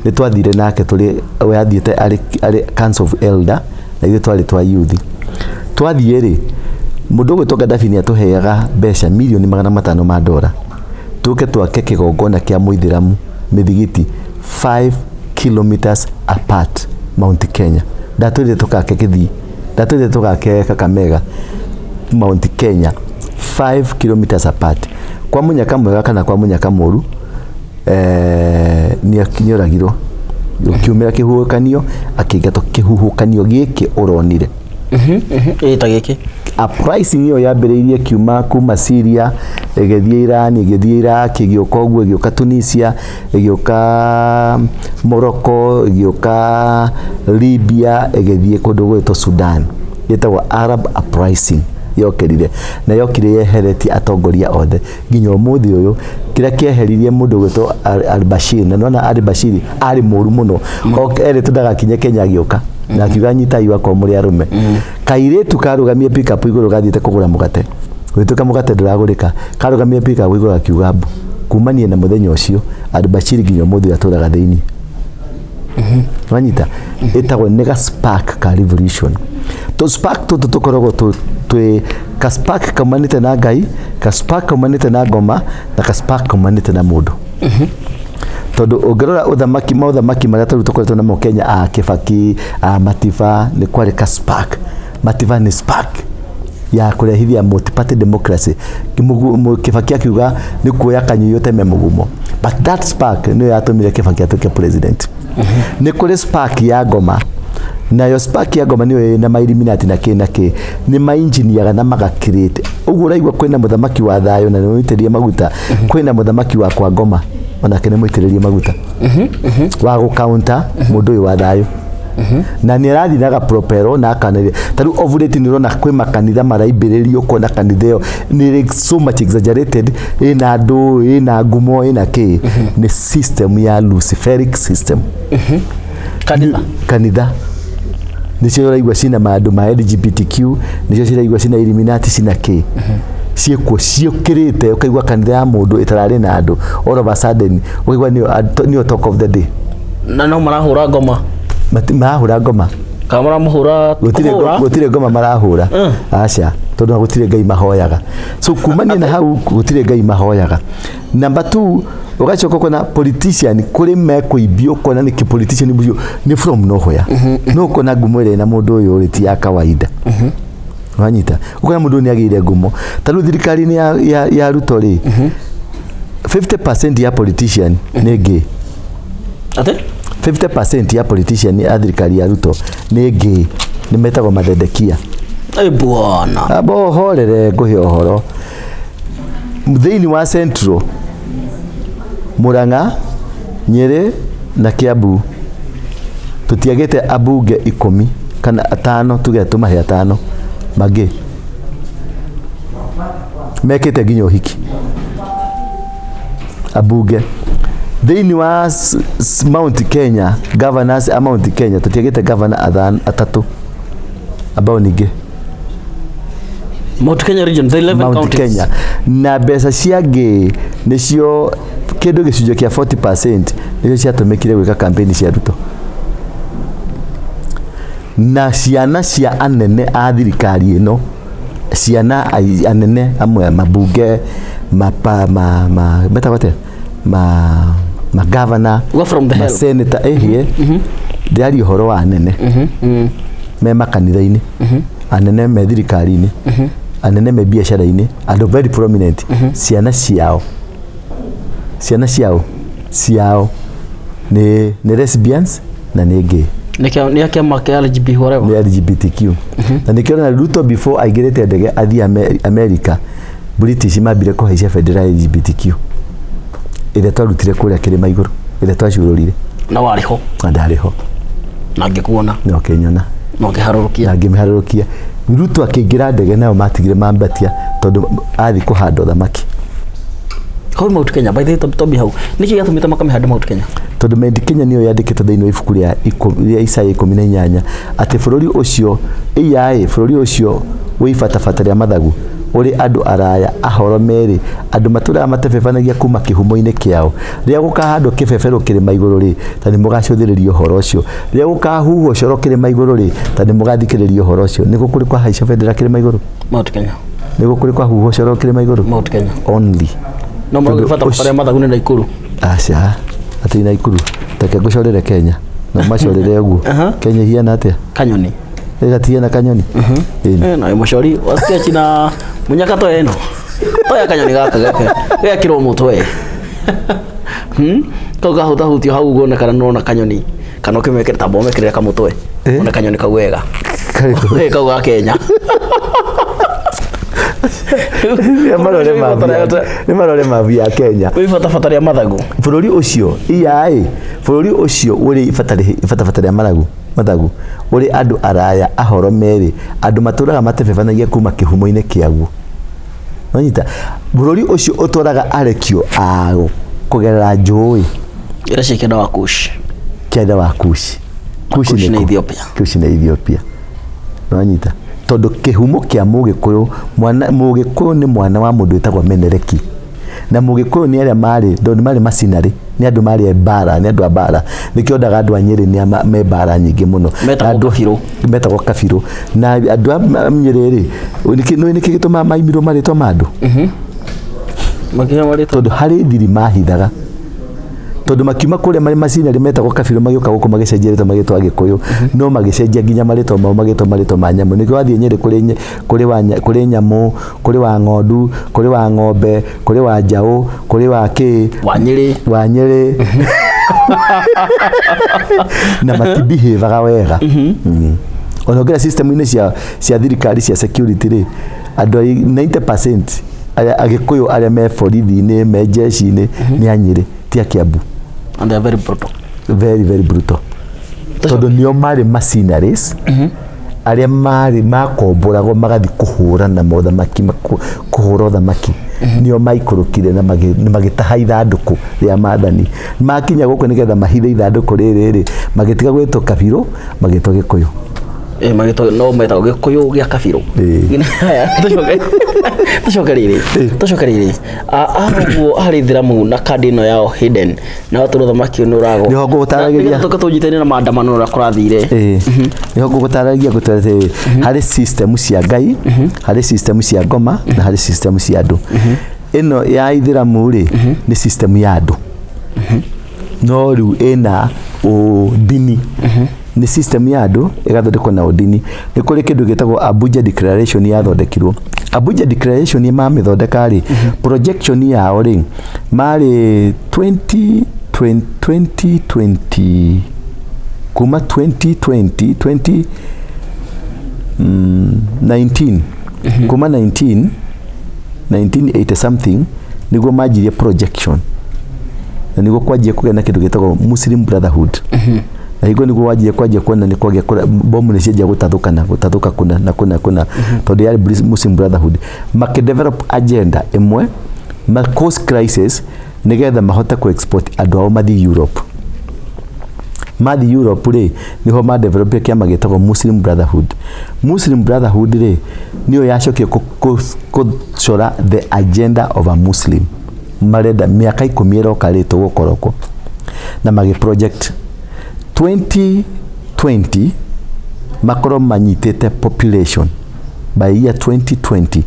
Nĩ twathire nake tũrĩ, we athiĩte arĩ Council of Elder na ithuĩ twarĩ twa youth. Twathiĩ rĩ, mũndũ ũgwĩtwo Gaddafi nĩ atũheaga mbeca mirioni 500 ma ndora tũke twake kĩgongona kĩa mũithĩramu, mĩthigiti 5 kilometers apart, Mount Kenya. Ndatwĩrire tũkake Gĩthii, ndatwĩrire tũgake Kakamega, Mount Kenya, 5 kilometers apart. Kwa mũnyaka mwega kana kwa mũnyaka mũru, nĩ oragirwo, kiumĩra kĩhuhũkanio, akĩingatwo. Kĩhuhũkanio gĩkĩ ũronire. Ĩ ta gĩkĩ. Uprising ĩyo yambĩrĩirie kiuma kuma Syria, ĩgĩthiĩ Iran, ĩgĩthiĩ Iraq, ĩgĩũka ũguo, ĩgĩũka Tunisia, ĩgĩũka Morocco, ĩgĩũka Libya, ĩgĩthiĩ kũndũ gwĩtwo Sudan. Ĩtagwo Arab Uprising. Yokĩrire na yokire yeheretie atongoria othe nginya ũmũthĩ ũyũ. Kĩrĩa kĩeheririe mũndũ gwĩtwo Al-Bashir, na nĩwona Al-Bashir arĩ mũru mũno, erĩtwo ndagakinye Kenya, agĩũka na akiuga, "Nyitai wakwa mũrĩ arũme." Kairĩtu karũgamie pickup igũrũ, gathiĩte kũgũra mũgate, gwĩtuĩka mũgate ndũragũrĩka, karũgamie pickup igũrũ, akiuga mbu. Kumania na mũthenya ũcio, Al-Bashir nginya ũmũthĩ ũyũ atũraga thĩinĩ. Wanyita, ĩtagwo nĩ ga spark ka revolution. Tũ spark tũtũ tũkoragwo tũ Twĩ kaspark kaumanĩte na Ngai, kaspark kaumanĩte na ngoma, na kaspark kaumanĩte na mũndũ. Tondũ ũngĩrora ũthamaki, maũthamaki marĩa tarĩu tũkoretwo namo Kenya, a Kibaki, a Matiba, nĩ kwarĩ ka spark. Matiba nĩ spark ya kũrehithia multi-party democracy. Kibaki akiuga nĩ kuoya kanyũi ũteme mũgumo, but that spark nĩyo yatũmire Kibaki atuĩke president. Nĩ kũrĩ spark ya ngoma, nayo spark ya ngoma nĩyo ĩna mailiminati na kĩ na kĩ, nĩ mainjiniaga na magakirĩte ũguo. Ũraigua kwĩna mũthamaki wa thayũ na nĩ mũitĩrĩrie maguta, kwĩna mũthamaki wa kwa ngoma onake nĩ mũitĩrĩrie maguta wa gũkaunta mũndũ ũyũ wa thayũ, na nĩ arathiĩ na gapropero na akanĩrĩra. Ta rĩu of late nĩ ũrona kwĩ makanitha maraimbĩrĩrio, ũkona kanitha ĩyo nĩ ĩrĩ so much exaggerated, ĩna andũ, ĩna ngumo, ĩna kĩ. Nĩ system ya luciferic system. Kanitha. Kanitha nĩcio ũraigua cina maũndũ ma LGBTQ, nĩcio ciraigua cina Illuminati, cina kĩ, ciĩkuo ciũkĩrĩte. Ũkaigua kanitha ya mũndũ ĩtararĩ na andũ, all of a sudden ũkaigua nĩyo talk of the day. Na no marahũra ngoma? Marahũra ngoma. Kana maramũhũra? Gũtirĩ kũhũra? Gũtirĩ ngoma marahũra. Aca, tondũ gũtirĩ ngai mahoyaga. So kumania na hau, gũtirĩ ngai mahoyaga. Number two, ũgacoka ũkona politician kũrĩ mekũimbio, ũkona nĩ politician ũcio nĩ from nowhere, no ũkona ngumo ĩrĩa ĩna mũndũ ũyũ rĩ ti ya kawaida. Wanyita, ũkona mũndũ ũyũ nĩ agĩire ngumo. Ta rĩu thirikari-inĩ ya Ruto rĩ, 50% ya politician nĩ gay. Atĩ? 50% ya politician ya thirikari ya Ruto nĩ gay, nĩ metagwo mathendekia. Ĩ bwana. Amba ũhorere, ngũhe ũhoro. Thĩinĩ wa Central, Murang'a, Nyĩrĩ na Kiambu, tũtiagĩte ambunge 10 kana atano, tuge tũmahe atano mangĩ mekĩte nginya ũhiki, ambunge. Thĩinĩ wa Mount Kenya, governors a Mount Kenya, tũtiagĩte governor atatũ ambao ningĩ. Mount Kenya region, the 11 Mount counties. Kenya, na mbeca cia ngĩ nĩcio kĩndũ gĩcunjĩ kĩa 40% nĩcio ciatũmĩkire gwĩka campaign cia Ruto. Na ciana cia anene a thirikari ĩno, ciana anene amwe, mabunge, mapa ma ma metagwo atĩa, ma governor, Go from the ma hell. senator, ĩhie ndĩraria ũhoro wa anene me makanitha-inĩ, anene me thirikari-inĩ, anene me biacara-inĩ, andũ very prominent, ciana ciao, ciana ciao nĩ lesbians na nĩ gay. Nĩ a kĩama kĩa LGB whatever. Nĩ LGBTQ, na nĩkĩo na Ruto before aingĩrĩte ndege athiĩ America, British mambire kũhaicia bendera ya LGBTQ ĩrĩa twarutire kũrĩa kĩrĩma igũrũ, ĩrĩa twacurũrire. Na warĩ ho? Na ndarĩ ho. Na ngĩkuona. Na ũkĩnyona. Na ũkĩharũrũkia. Na ngĩmĩharũrũkia. Ruto akĩingĩra ndege nayo matigire mambatia tondũ athiĩ kũhanda ũthamaki. Hau Mount Kenya, by the way, Tobi, hau nĩkĩ gĩatũmĩte makamĩhanda Mount Kenya? Tondũ Mount Kenya nĩyo yandĩkĩtwo thĩinĩ wa ibuku rĩa Isaya 18 atĩ bũrũri ũcio ĩyaĩ, bũrũri ũcio wĩ ibatabata rĩa mathagu, ũrĩ andũ araya ahoro merĩ, andũ matũraga matebebanagia kuma kĩhumo-inĩ kĩao. Rĩrĩa gũkahandwo kĩbebero kĩrĩma igũrũ rĩ, ta nĩ mũgacũthĩrĩria ũhoro ũcio. Rĩrĩa gũkahuhwo coro kĩrĩma igũrũ rĩ, ta nĩ mũgathikĩrĩria ũhoro ũcio. Nĩguo kũrĩ kwahaica bendera kĩrĩma igũrũ? Mount Kenya. Nĩguo kũrĩ kwahuhwo coro kĩrĩma igũrũ? Mount Kenya. Only. No Tondũ marauga bata rĩa mathagu nĩ Naikuru. Aca, atĩ Naikuru? Reke ngũcorere Kenya na macorere ũguo. Kenya ihiana atĩa? Kanyoni. Ĩgatihiana kanyoni. Ĩni. Eh, na mũcori wa sketch na mũnyaka toya ĩno, toya kanyoni gaka gake gekĩrwo mũtwe. Kau kahutahutio hau ũguo kana nĩũrona kanyoni, kana ũkĩmekĩra tamba ũmekĩrĩre kamũtwe. One kanyoni kau wega. Karĩkũ? Eh, kau ga Kenya. Nĩ marore mabu nĩ marore mabu ya Kenya. Wĩ bata bata rĩa mathagu. Bũrũri ũcio iyaĩ, bũrũri ũcio ũrĩ ibatabata rĩa maragu mathagu, ũrĩ andũ araya ahoro merĩ, andũ matũraga matebebanagia kuma kĩhumo-inĩ kĩaguo. Wanyita, bũrũri ũcio ũtwaraga arekio ao kũgerera njũĩ ĩrĩa cia kĩanda wa Kush. Kĩanda wa Kushi. Kush Kushi nĩ nĩ kũ? Ethiopia. Kushi nĩ Ethiopia. Wanyita, tondũ kĩhumo kĩa mũgĩkũyũ, mwana mũgĩkũyũ nĩ mwana wa mũndũ wĩtagwo Menereki. Na Mũgĩkũyũ nĩ arĩa marĩ, tondũ marĩ macinarĩ, nĩ andũ marĩ mbara, nĩ andũ a mbara. Nĩkĩo ndaga andũ a Nyĩrĩ nĩ me mbara nyingĩ mũno. Metagwo Na andũ- kabirũ. Metagwo kabirũ. Na andũ a Nyĩrĩ rĩ, nĩ nĩkĩ gĩtũmaga maimirwo marĩtwa ma andũ? Makĩria marĩtwa. Tondũ harĩ thiri mahithaga, tondũ makiuma kũrĩa marĩ macinarĩ metagwo kabirũ, magĩũka gũkũ magĩcenjia rĩtwa, magĩtwo Agĩkũyũ, no magĩcenjia nginya marĩtwa mao, magĩtwo marĩtwa ma nyamũ. Nĩkĩo wathiĩ Nyĩrĩ kũrĩ nyamũ, kũrĩ wa ng'ondu, kũrĩ wa ng'ombe, kũrĩ wa njaũ, kũrĩ wa kĩ. Wa Nyĩrĩ. Wa Nyĩrĩ. Na matibehavaga wega. Ona ũngĩra system-inĩ cia thirikari cia security rĩ, andũ a 90% arĩa Agĩkũyũ arĩa me borithi-inĩ, me jeshi-inĩ, nĩ a Nyĩrĩ, ti a Kiambu. And they are very brutal. Very, very brutal, tondũ nĩo marĩ mercenaries arĩa marĩ makomboragwo magathiĩ kũhũra na mothamaki, kũhũra ũthamaki. Nĩo maikũrũkire na magĩtaha ithandũkũ rĩa maathani. Makinya gũkũ, nĩgetha mahithe ithandũkũ rĩrĩ rĩ, magĩtiga gwĩtwo kabirũ, magĩtwo Gĩkũyũ. Eh, magĩtwo no metagwo Gĩkũyũ gĩa kabirũ. Ĩĩ. Haya, tũcoke rĩrĩ, tũcoke rĩrĩ. Ah, ũguo harĩ Ithĩramu na kandi ĩno yao hidden na tondũ ũthamaki ũyũ nĩ ũragwo. Nĩho ngũgũtaragĩria. Na nĩgetha tũke tũnyitane na maandamano ũrĩa kũrathire. Ĩĩ, nĩho ngũgũtarĩria, ngũtwĩra atĩrĩrĩ, harĩ system cia Ngai, harĩ system cia ngoma, na harĩ system cia andũ. Ĩno ya Ithĩramu rĩ, nĩ system ya andũ, no rĩu ĩna ũndini. Nĩ system ya andũ ĩgathondekwo na ũndini. Nĩ kũrĩ kĩndũ gĩtagwo Abuja Declaration yathondekirwo. Abuja Declaration mamĩthondeka rĩ, projection yao rĩ, marĩ 20 2020, kuma 2020, 20 19, kuma 19 1980 something nĩguo manjirie projection, na nĩguo kwanjia kũgĩa na kĩndũ gĩtagwo Muslim Brotherhood, na hingo nĩguo wanjia kwanjia kuona nĩ kwagĩa bomu nĩ cianjia gũtathũkana, gũtathũka kũna na kũna kũna, tondũ yarĩ Muslim Brotherhood makĩdevelop agenda ĩmwe ma cause crisis nĩgetha mahote ku export andũ ao mathiĩ Europe. Mathiĩ Europe rĩ, nĩho madevelop kĩama gĩtagwo Muslim Brotherhood. Muslim Brotherhood rĩ, nĩyo yacokire gũcora the agenda of a Muslim. Marenda mĩaka 10 ĩroka rĩ, tũgũkorwo kũ na magĩ project 2020 makorwo manyitĩte population. By year 2020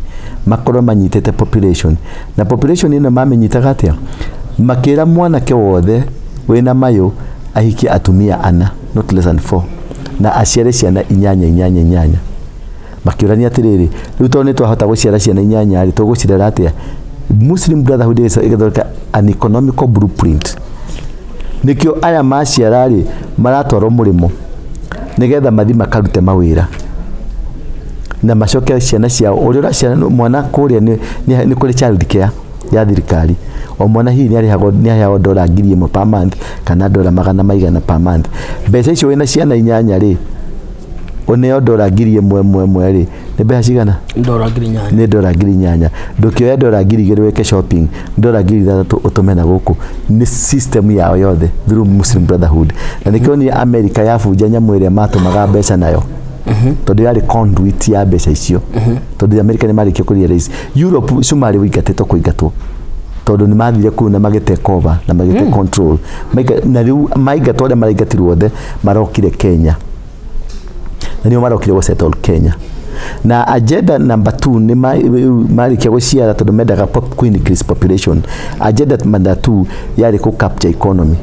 makorwo manyitĩte population. Na population ĩno mamĩnyitaga atĩa? Makĩra mwanake wothe wĩna mayũ ahikie atumia ana, not less than four, na aciare ciana inyanya, inyanya, inyanya. Makĩũrania atĩrĩrĩ, rĩu tondũ nĩ twahota gũciara ciana inyanya rĩ, tũgũcirera atĩa? Muslim Brotherhood ĩgathondeka an economical blueprint. Nĩkĩo aya maciara rĩ, maratwarwo mũrĩmo nĩgetha mathi makarute mawĩra na macoke ciana ciao. Ũrĩa ũraciara mwana kũrĩa, nĩ kũrĩ child care ya thirikari. O mwana hihi nĩ arĩhagwo, nĩ aheagwo dola 1000 per month kana dola magana maigana per month. Mbeca icio, wĩna ciana inyanya rĩ, ũneo dola 1000 ĩmwe ĩmwe rĩ, nĩ mbeca cigana? Ndora 8000. Nĩ dola 8000. Ndũkĩoya dola 2000 wĩke shopping, dola 6000 ũtũme na gũkũ. Nĩ system yao yothe through Muslim Brotherhood. Na nĩkĩo nĩ America yabunja nyamũ ĩrĩa matũmaga mbeca nayo, tondũ yarĩ conduit ya mbeca icio, tondũ America nĩ marĩkia kũ realize Europe cumarĩ wĩingatĩtwo kũingatwo, tondũ nĩ mathire kũu na magĩ take over na magĩ take control. Na rĩu maingatwo, arĩa maraingatirwo othe marokire Kenya, na nĩo marokire gũ settle Kenya. Na agenda number two nĩ marĩkia gũciara, tondũ mendaga ku increase population, agenda number two yarĩ kũ capture economy.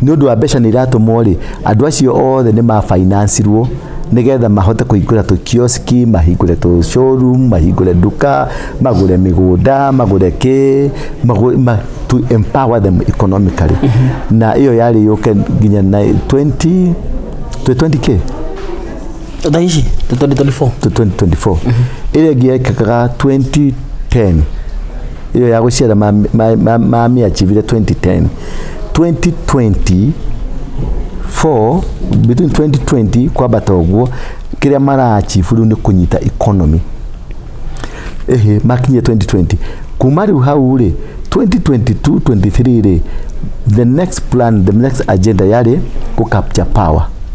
Nĩ ũndũ wa mbeca nĩ iratũmwo rĩ, andũ acio othe nĩ mafinancirwo nĩgetha mahote kũhingũra tũ kioski, mahingũre tũ showroom, mahingũre nduka, magũre mĩgũnda, magũre kĩ, to empower them economically. Na ĩyo yarĩ yũke nginya na 20 to 20k. Thaa ici 2024. To 2024. Ĩrĩa ĩngĩ yekĩkaga 2010, ĩyo ya gũciara mamiachivire 2010, 2024, between 2020 kwambata ũguo, kĩrĩa maraachieve rĩu nĩ kũnyita economy. Ĩhĩ, makinyie 2020. Kuma rĩu hau rĩ, 2022 23 rĩ, the next plan, the next agenda yarĩ kũ capture power.